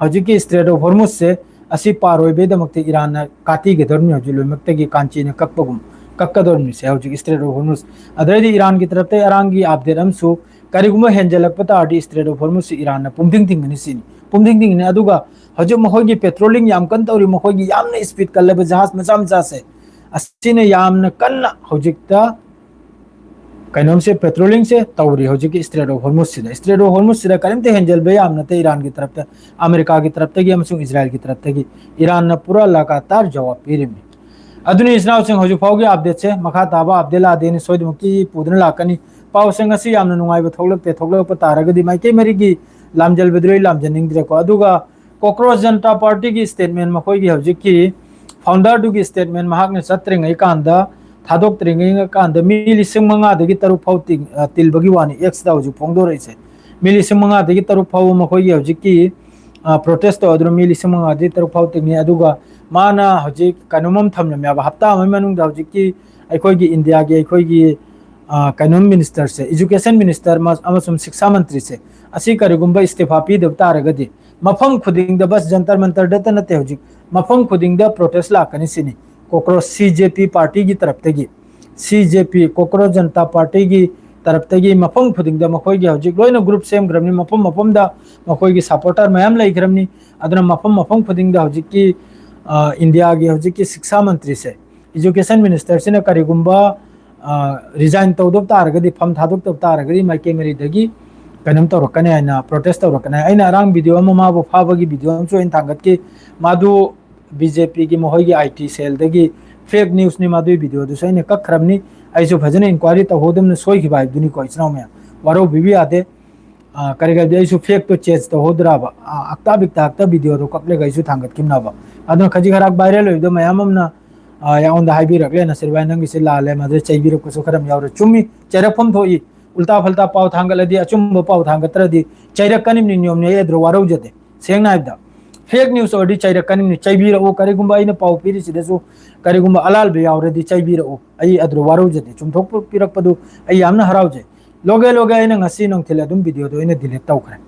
ꯍꯧꯖꯤꯛꯀꯤ Strait of Hormuz ꯁꯦ ꯑꯁꯤ ꯄꯥꯔ ꯑꯣꯏꯕꯩꯗꯃꯛꯇ ꯏꯔꯥꯟꯅ ꯀꯥꯇꯤꯒꯗꯧꯔꯤꯕꯅꯤ꯫ ꯍꯧꯖꯤꯛ ꯂꯣꯏꯅꯃꯛꯇꯒꯤ ꯀꯥꯟꯆꯤꯅ ꯀꯛꯄꯒꯨꯝ ꯀꯛꯀꯗꯧꯔꯤꯕꯅꯤꯁꯦ ꯍꯧꯖꯤꯛ Strait of Hormuz꯫ ꯑꯗꯩꯗꯤ ꯏꯔꯥꯟꯒꯤ ꯇꯔꯞꯇ ꯏꯔꯥꯟꯒꯤ update ꯑꯃꯁꯨ, ꯀꯔꯤꯒꯨꯝꯕ ꯍꯦꯟꯖꯜꯂꯛꯄ ꯇꯥꯔꯗꯤ Strait of Hormuz ꯁꯤ ꯏꯔꯥꯟꯅ ꯄꯨꯝꯊꯤꯡ ꯊꯤꯡꯒꯅꯤ ꯁꯤꯅꯤ, ꯄꯨꯝꯊꯤꯡ ꯊꯤꯡꯒꯅꯤ꯫ ꯑꯗꯨꯒ ꯍꯧꯖꯤꯛ ꯃꯈꯣꯏꯒꯤ patrolling ꯌꯥꯝ ꯀꯟꯅ ꯇꯧꯔꯤ, ꯃꯈꯣꯏꯒꯤ ꯌꯥꯝꯅ speed ꯀꯜꯂꯕ ꯖꯍꯥꯖ ꯃꯆꯥ ꯃꯆꯥꯁꯦ, ꯑꯁꯤꯅ ꯌꯥꯝꯅ ꯀꯟꯅ ꯍꯧꯖꯤꯛꯇ ꯀꯩꯅꯣꯝꯁꯦ, patrolling ꯁꯦ ꯇꯧꯔꯤ ꯍꯧꯖꯤꯛꯀꯤ Strait of Hormuz ꯁꯤꯗ꯫ Strait of Hormuz ꯁꯤꯗ ꯀꯔꯤꯝꯇ ꯍꯦꯟꯖꯜꯕ ꯌꯥꯝ ꯅꯠꯇꯦ ꯏꯔꯥꯟꯒꯤ ꯇꯔꯞꯇ, ꯑꯃꯦꯔꯤꯀꯥꯒꯤ ꯇꯔꯞꯇꯒꯤ ꯑꯃꯁꯨꯡ ꯏꯖꯔꯥꯏꯜꯒꯤ ꯇꯔꯞꯇꯒꯤ꯫ ꯏꯔꯥꯟꯅ ꯄꯨꯔꯥ ꯂꯒꯥꯇꯥꯔ ꯖꯋꯥꯕ ꯄꯤꯔꯤꯕꯅꯤ꯫ ꯑꯗꯨꯅꯤ ꯏꯆꯤꯟ ꯏꯅꯥꯎꯁꯤꯡ, ꯍꯧꯖꯤꯛ ꯐꯥꯎꯒꯤ update ꯁꯦ꯫ ꯃꯈꯥ ꯇꯥꯕ update ꯂꯥꯛꯑꯗꯤ ꯑꯩꯅ ꯁꯣꯏꯗꯅꯃꯛꯀꯤ ꯄꯨꯗꯨꯅ ꯂꯥꯛꯀꯅꯤ꯫ ꯄꯥꯎꯁꯦ ꯉꯁꯤ ꯌꯥꯝꯅ ꯅꯨꯡꯉꯥꯏꯕ ꯊꯣꯛꯂꯛꯇꯦ, ꯊꯣꯛꯂꯛꯄ ꯇꯥꯔꯒꯗꯤ ꯃꯥꯏꯀꯩ ꯃꯔꯤꯒꯤ ꯂꯥꯝꯖꯜꯕꯗꯨ ꯑꯩ ꯂꯥꯝꯖꯅꯤꯡꯗ꯭ꯔꯦꯀꯣ꯫ ꯑꯗꯨꯒ Kokroch Janata Party ꯒꯤ statement, ꯃꯈꯣꯏꯒꯤ ꯍꯧꯖꯤꯛꯀꯤ founder ꯗꯨꯒꯤ statement ꯃꯍꯥꯛꯅ ꯆꯠꯇ꯭ꯔꯤꯉꯩ ꯀꯥꯟꯗ, ꯊꯥꯗꯣꯛꯇ꯭ꯔꯤꯉꯩ ꯀꯥꯟꯗ ꯃꯤ ꯂꯤꯁꯤꯡ ꯃꯉꯥꯗꯒꯤ ꯇꯔꯨꯛ ꯐꯥꯎ ꯇꯤ-, ꯑ, ꯇꯤꯜꯕꯒꯤ ꯋꯥꯅꯤ X ꯇ ꯍꯧꯖꯤꯛ ꯐꯣꯡꯗꯣꯔꯛꯏꯁꯦ꯫ ꯃꯤ ꯂꯤꯁꯤꯡ ꯃꯉꯥꯗꯒꯤ ꯇꯔꯨꯛ ꯐꯥꯎꯕ ꯃꯈꯣꯏꯒꯤ ꯍꯧꯖꯤꯛꯀꯤ, ꯑ, protest ꯇꯧꯗꯨꯅ ꯃꯤ ꯂꯤꯁꯤꯡ ꯃꯉꯥꯗꯒꯤ ꯇꯔꯨꯛ ꯐꯥꯎ ꯇꯤꯡꯉꯤ꯫ ꯑꯗꯨꯒ ꯃꯥꯅ ꯍꯧꯖꯤꯛ ꯀꯩꯅꯣꯝ ꯑꯃ ꯊꯝꯂꯝꯃꯦꯕ, ꯍꯞꯇꯥ ꯑꯃꯒꯤ ꯃꯅꯨꯡꯗ ꯍꯧꯖꯤꯛꯀꯤ ꯑꯩꯈꯣꯏꯒꯤ ꯏꯟꯗꯤꯌꯥꯒꯤ ꯑꯩꯈꯣꯏꯒꯤ, ꯑ, ꯀꯩꯅꯣꯝ minister ꯁꯦ, education minister ꯑꯃ-, ꯑꯃꯁꯨꯡ ꯁꯤꯛꯁꯥ ꯃꯟꯇ꯭ꯔꯤꯁꯦ, ꯑꯁꯤ ꯀꯔꯤꯒꯨꯝꯕ ꯏꯁꯇꯤꯐꯥ ꯄꯤꯗꯕ ꯇꯥꯔꯒꯗꯤ ꯃꯐꯝ ꯈꯨꯗꯤꯡꯗ, ꯕꯁ ꯖꯟꯇꯔ ꯃꯟꯇꯔꯗꯇ ꯅꯠꯇꯦ, ꯍꯧꯖꯤꯛ ꯃꯐꯝ ꯈꯨꯗꯤꯡꯗ protest ꯂꯥꯛꯀꯅꯤ ꯁꯤꯅꯤ꯫ Kokroch C J P party ꯒꯤ ꯇꯔꯞꯇꯒꯤ, C J P, Kokroch Janata Party ꯒꯤ ꯇꯔꯞꯇꯒꯤ ꯃꯐꯝ ꯈꯨꯗꯤꯡꯗ ꯃꯈꯣꯏꯒꯤ ꯍꯧꯖꯤꯛ ꯂꯣꯏꯅ group ꯁꯦꯝꯈ꯭ꯔꯕꯅꯤ, ꯃꯐꯝ ꯃꯐꯝꯗ ꯃꯈꯣꯏꯒꯤ supporter ꯃꯌꯥꯝ ꯂꯩꯈ꯭ꯔꯕꯅꯤ꯫ ꯑꯗꯨꯅ ꯃꯐꯝ ꯃꯐꯝ ꯈꯨꯗꯤꯡꯗ ꯍꯧꯖꯤꯛꯀꯤ, ꯑ, ꯏꯟꯗꯤꯌꯥꯒꯤ ꯍꯧꯖꯤꯛꯀꯤ ꯁꯤꯛꯁꯥ ꯃꯟꯇ꯭ꯔꯤꯁꯦ, education minister ꯁꯤꯅ ꯀꯔꯤꯒꯨꯝꯕ, ꯑ, resign ꯇꯧꯗꯕ ꯇꯥꯔꯒꯗꯤ, ꯐꯝ ꯊꯥꯗꯣꯛꯇꯕ ꯇꯥꯔꯒꯗꯤ ꯃꯥꯏꯀꯩ ꯃꯔꯤꯗꯒꯤ ꯀꯩꯅꯣꯝ ꯇꯧꯔꯛꯀꯅꯤ ꯍꯥꯏꯅ, protest ꯇꯧꯔꯛꯀꯅꯤ꯫ ꯑꯩꯅ ꯑꯔꯥꯡ video ꯑꯃ ꯃꯥꯕꯨ ꯐꯥꯕꯒꯤ video ꯑꯃꯁꯨ ꯑꯩꯅ ꯊꯥꯡꯒꯠꯈꯤ꯫ ꯃꯥꯗꯨ B J P ꯒꯤ ꯃꯈꯣꯏꯒꯤ I T cell ꯗꯒꯤ fake news ꯅꯤ, ꯃꯗꯨꯒꯤ video ꯗꯨꯁꯨ ꯑꯩꯅ ꯀꯛꯈ꯭ꯔꯕꯅꯤ꯫ ꯑꯩꯁꯨ ꯐꯖꯅ inquiry ꯇꯧꯍꯧꯗꯕꯅ ꯁꯣꯏꯈꯤꯕ ꯍꯥꯏꯕꯗꯨꯅꯤꯀꯣ, ꯏꯆꯤꯟ ꯏꯅꯥꯎ ꯃꯌꯥꯝ꯫ ꯋꯥꯔꯧꯕꯤꯕ ꯌꯥꯗꯦ꯫ ꯑ, ꯀꯔꯤ ꯀꯔꯤ ꯑꯩꯁꯨ fake ꯇꯣ change ꯇꯧꯍꯧꯗ꯭ꯔꯕ, ꯑ, ꯑꯛꯇꯥ ꯕꯤꯛꯇ ꯑꯛꯇ video ꯗꯣ ꯀꯛꯂꯒ ꯑꯩꯁꯨ ꯊꯥꯡꯒꯠꯈꯤꯕꯅꯕ꯫ ꯑꯗꯨꯅ ꯈꯖꯤꯛ ꯈꯔꯥꯛ viral ꯑꯣꯏꯕꯗꯣ ꯃꯌꯥꯝ ꯑꯃꯅ, ꯑ, ꯑꯩꯉꯣꯟꯗ ꯍꯥꯏꯕꯤꯔꯛꯂꯦ, "ꯅꯁꯤꯔ ꯚꯥꯏ, ꯅꯪꯒꯤꯁꯦ ꯂꯥꯜꯂꯦ", ꯃꯗꯨꯗ ꯆꯩꯕꯤꯔꯛꯄꯁꯨ ꯈꯔ ꯑꯃ ꯌꯥꯎꯔꯦ꯫ ꯆꯨꯝꯃꯤ, ꯆꯩꯔꯛꯐꯝ ꯊꯣꯛꯏ꯫ ꯎꯜꯇꯥ ꯐꯜꯇꯥ ꯄꯥꯎ ꯊꯥꯡꯒꯠꯂꯗꯤ, ꯑꯆꯨꯝꯕ ꯄꯥꯎ ꯊꯥꯡꯒꯠꯇ꯭ꯔꯗꯤ ꯆꯩꯔꯛꯀꯅꯤꯕꯅꯤ, ꯅꯤꯌꯣꯝꯅꯤ꯫ ꯑꯩ ꯑꯗꯨꯗ ꯋꯥꯔꯧꯖꯗꯦ꯫ ꯁꯦꯡꯅ ꯍꯥꯏꯕꯗ, fake news ꯑꯣꯏꯔꯗꯤ ꯆꯩꯔꯛꯀꯅꯤꯕꯅꯤ, ꯆꯩꯕꯤꯔꯛꯎ꯫ ꯀꯔꯤꯒꯨꯝꯕ ꯑꯩꯅ ꯄꯥꯎ ꯄꯤꯔꯤꯁꯤꯗꯁꯨ ꯀꯔꯤꯒꯨꯝꯕ ꯑꯂꯥꯜꯕ ꯌꯥꯎꯔꯗꯤ ꯆꯩꯕꯤꯔꯛꯎ, ꯑꯩ ꯑꯗꯨꯗ ꯋꯥꯔꯧꯖꯗꯦ꯫ ꯆꯨꯝꯊꯣꯛꯄꯤꯔꯛꯄꯗꯨ ꯑꯩ ꯌꯥꯝꯅ ꯍꯔꯥꯎꯖꯩ꯫ ꯂꯣꯒꯦ ꯂꯣꯒꯦ ꯑꯩꯅ ꯉꯁꯤ ꯅꯨꯡꯊꯤꯜ ꯑꯗꯨꯝ video ꯗꯣ ꯑꯩꯅ delete ꯇꯧꯈ꯭ꯔꯦ꯫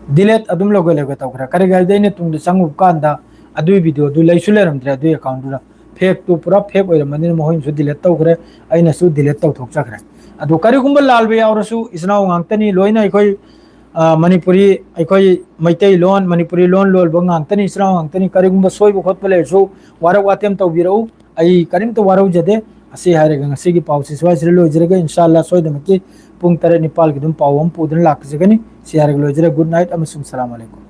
Delete ꯑꯗꯨꯝ ꯂꯣꯒꯦ ꯂꯣꯒꯦ ꯇꯧꯈ꯭ꯔꯦ꯫ ꯀꯔꯤꯒꯤ ꯍꯥꯏꯕꯗꯤ, ꯑꯩꯅ ꯇꯨꯡꯗ ꯆꯪꯉꯨꯕ ꯀꯥꯟꯗ ꯑꯗꯨꯒꯤ video ꯗꯨ ꯂꯩꯁꯨ ꯂꯩꯔꯝꯗ꯭ꯔꯦ ꯑꯗꯨꯒꯤ account ꯗꯨꯗ꯫ Fake ꯇꯨ ꯄꯨꯔꯥ fake ꯑꯣꯏꯔꯝꯃꯅꯤꯅ ꯃꯈꯣꯏꯅꯁꯨ delete ꯇꯧꯈ꯭ꯔꯦ, ꯑꯩꯅꯁꯨ delete ꯇꯧꯊꯣꯛꯆꯈ꯭ꯔꯦ꯫ ꯑꯗꯣ ꯀꯔꯤꯒꯨꯝꯕ ꯂꯥꯜꯕ ꯌꯥꯎꯔꯁꯨ ꯏꯆꯤꯟ ꯏꯅꯥꯎ ꯉꯥꯛꯇꯅꯤ, ꯂꯣꯏꯅ ꯑꯩꯈꯣꯏ, ꯑ, ꯃꯅꯤꯄꯨꯔꯤ, ꯑꯩꯈꯣꯏ ꯃꯩꯇꯩꯂꯣꯟ, ꯃꯅꯤꯄꯨꯔꯤ ꯂꯣꯟ ꯂꯣꯟꯕ ꯉꯥꯛꯇꯅꯤ, ꯏꯆꯤꯟ ꯏꯅꯥꯎ ꯉꯥꯛꯇꯅꯤ꯫ ꯀꯔꯤꯒꯨꯝꯕ ꯁꯣꯏꯕ ꯈꯣꯠꯄ ꯂꯩꯔꯁꯨ ꯋꯥꯔꯧ ꯋꯥꯇꯦꯝ ꯇꯧꯕꯤꯔꯛꯎ, ꯑꯩ ꯀꯔꯤꯝꯇ ꯋꯥꯔꯧꯖꯗꯦ꯫ ꯑꯁꯤ ꯍꯥꯏꯔꯒ ꯉꯁꯤꯒꯤ ꯄꯥꯎꯁꯤ ꯁ꯭ꯋꯥꯏꯁꯤꯗ ꯂꯣꯏꯖꯔꯒꯦ꯫ ꯏꯟꯁꯥ ꯑꯜꯂꯥ ꯁꯣꯏꯗꯅꯃꯛꯀꯤ ꯄꯨꯡ ꯇꯔꯦꯠ ꯅꯤꯄꯥꯜꯒꯤ ꯑꯗꯨꯝ ꯄꯥꯎ ꯑꯃ ꯄꯨꯗꯨꯅ ꯂꯥꯛꯆꯒꯅꯤ꯫ ꯁꯤ ꯍꯥꯏꯔꯒ ꯂꯣꯏꯖꯔꯦ꯫ Good night ꯑꯃꯁꯨꯡ ꯁꯂꯥꯝ ꯑꯂꯩꯀꯨꯝ꯫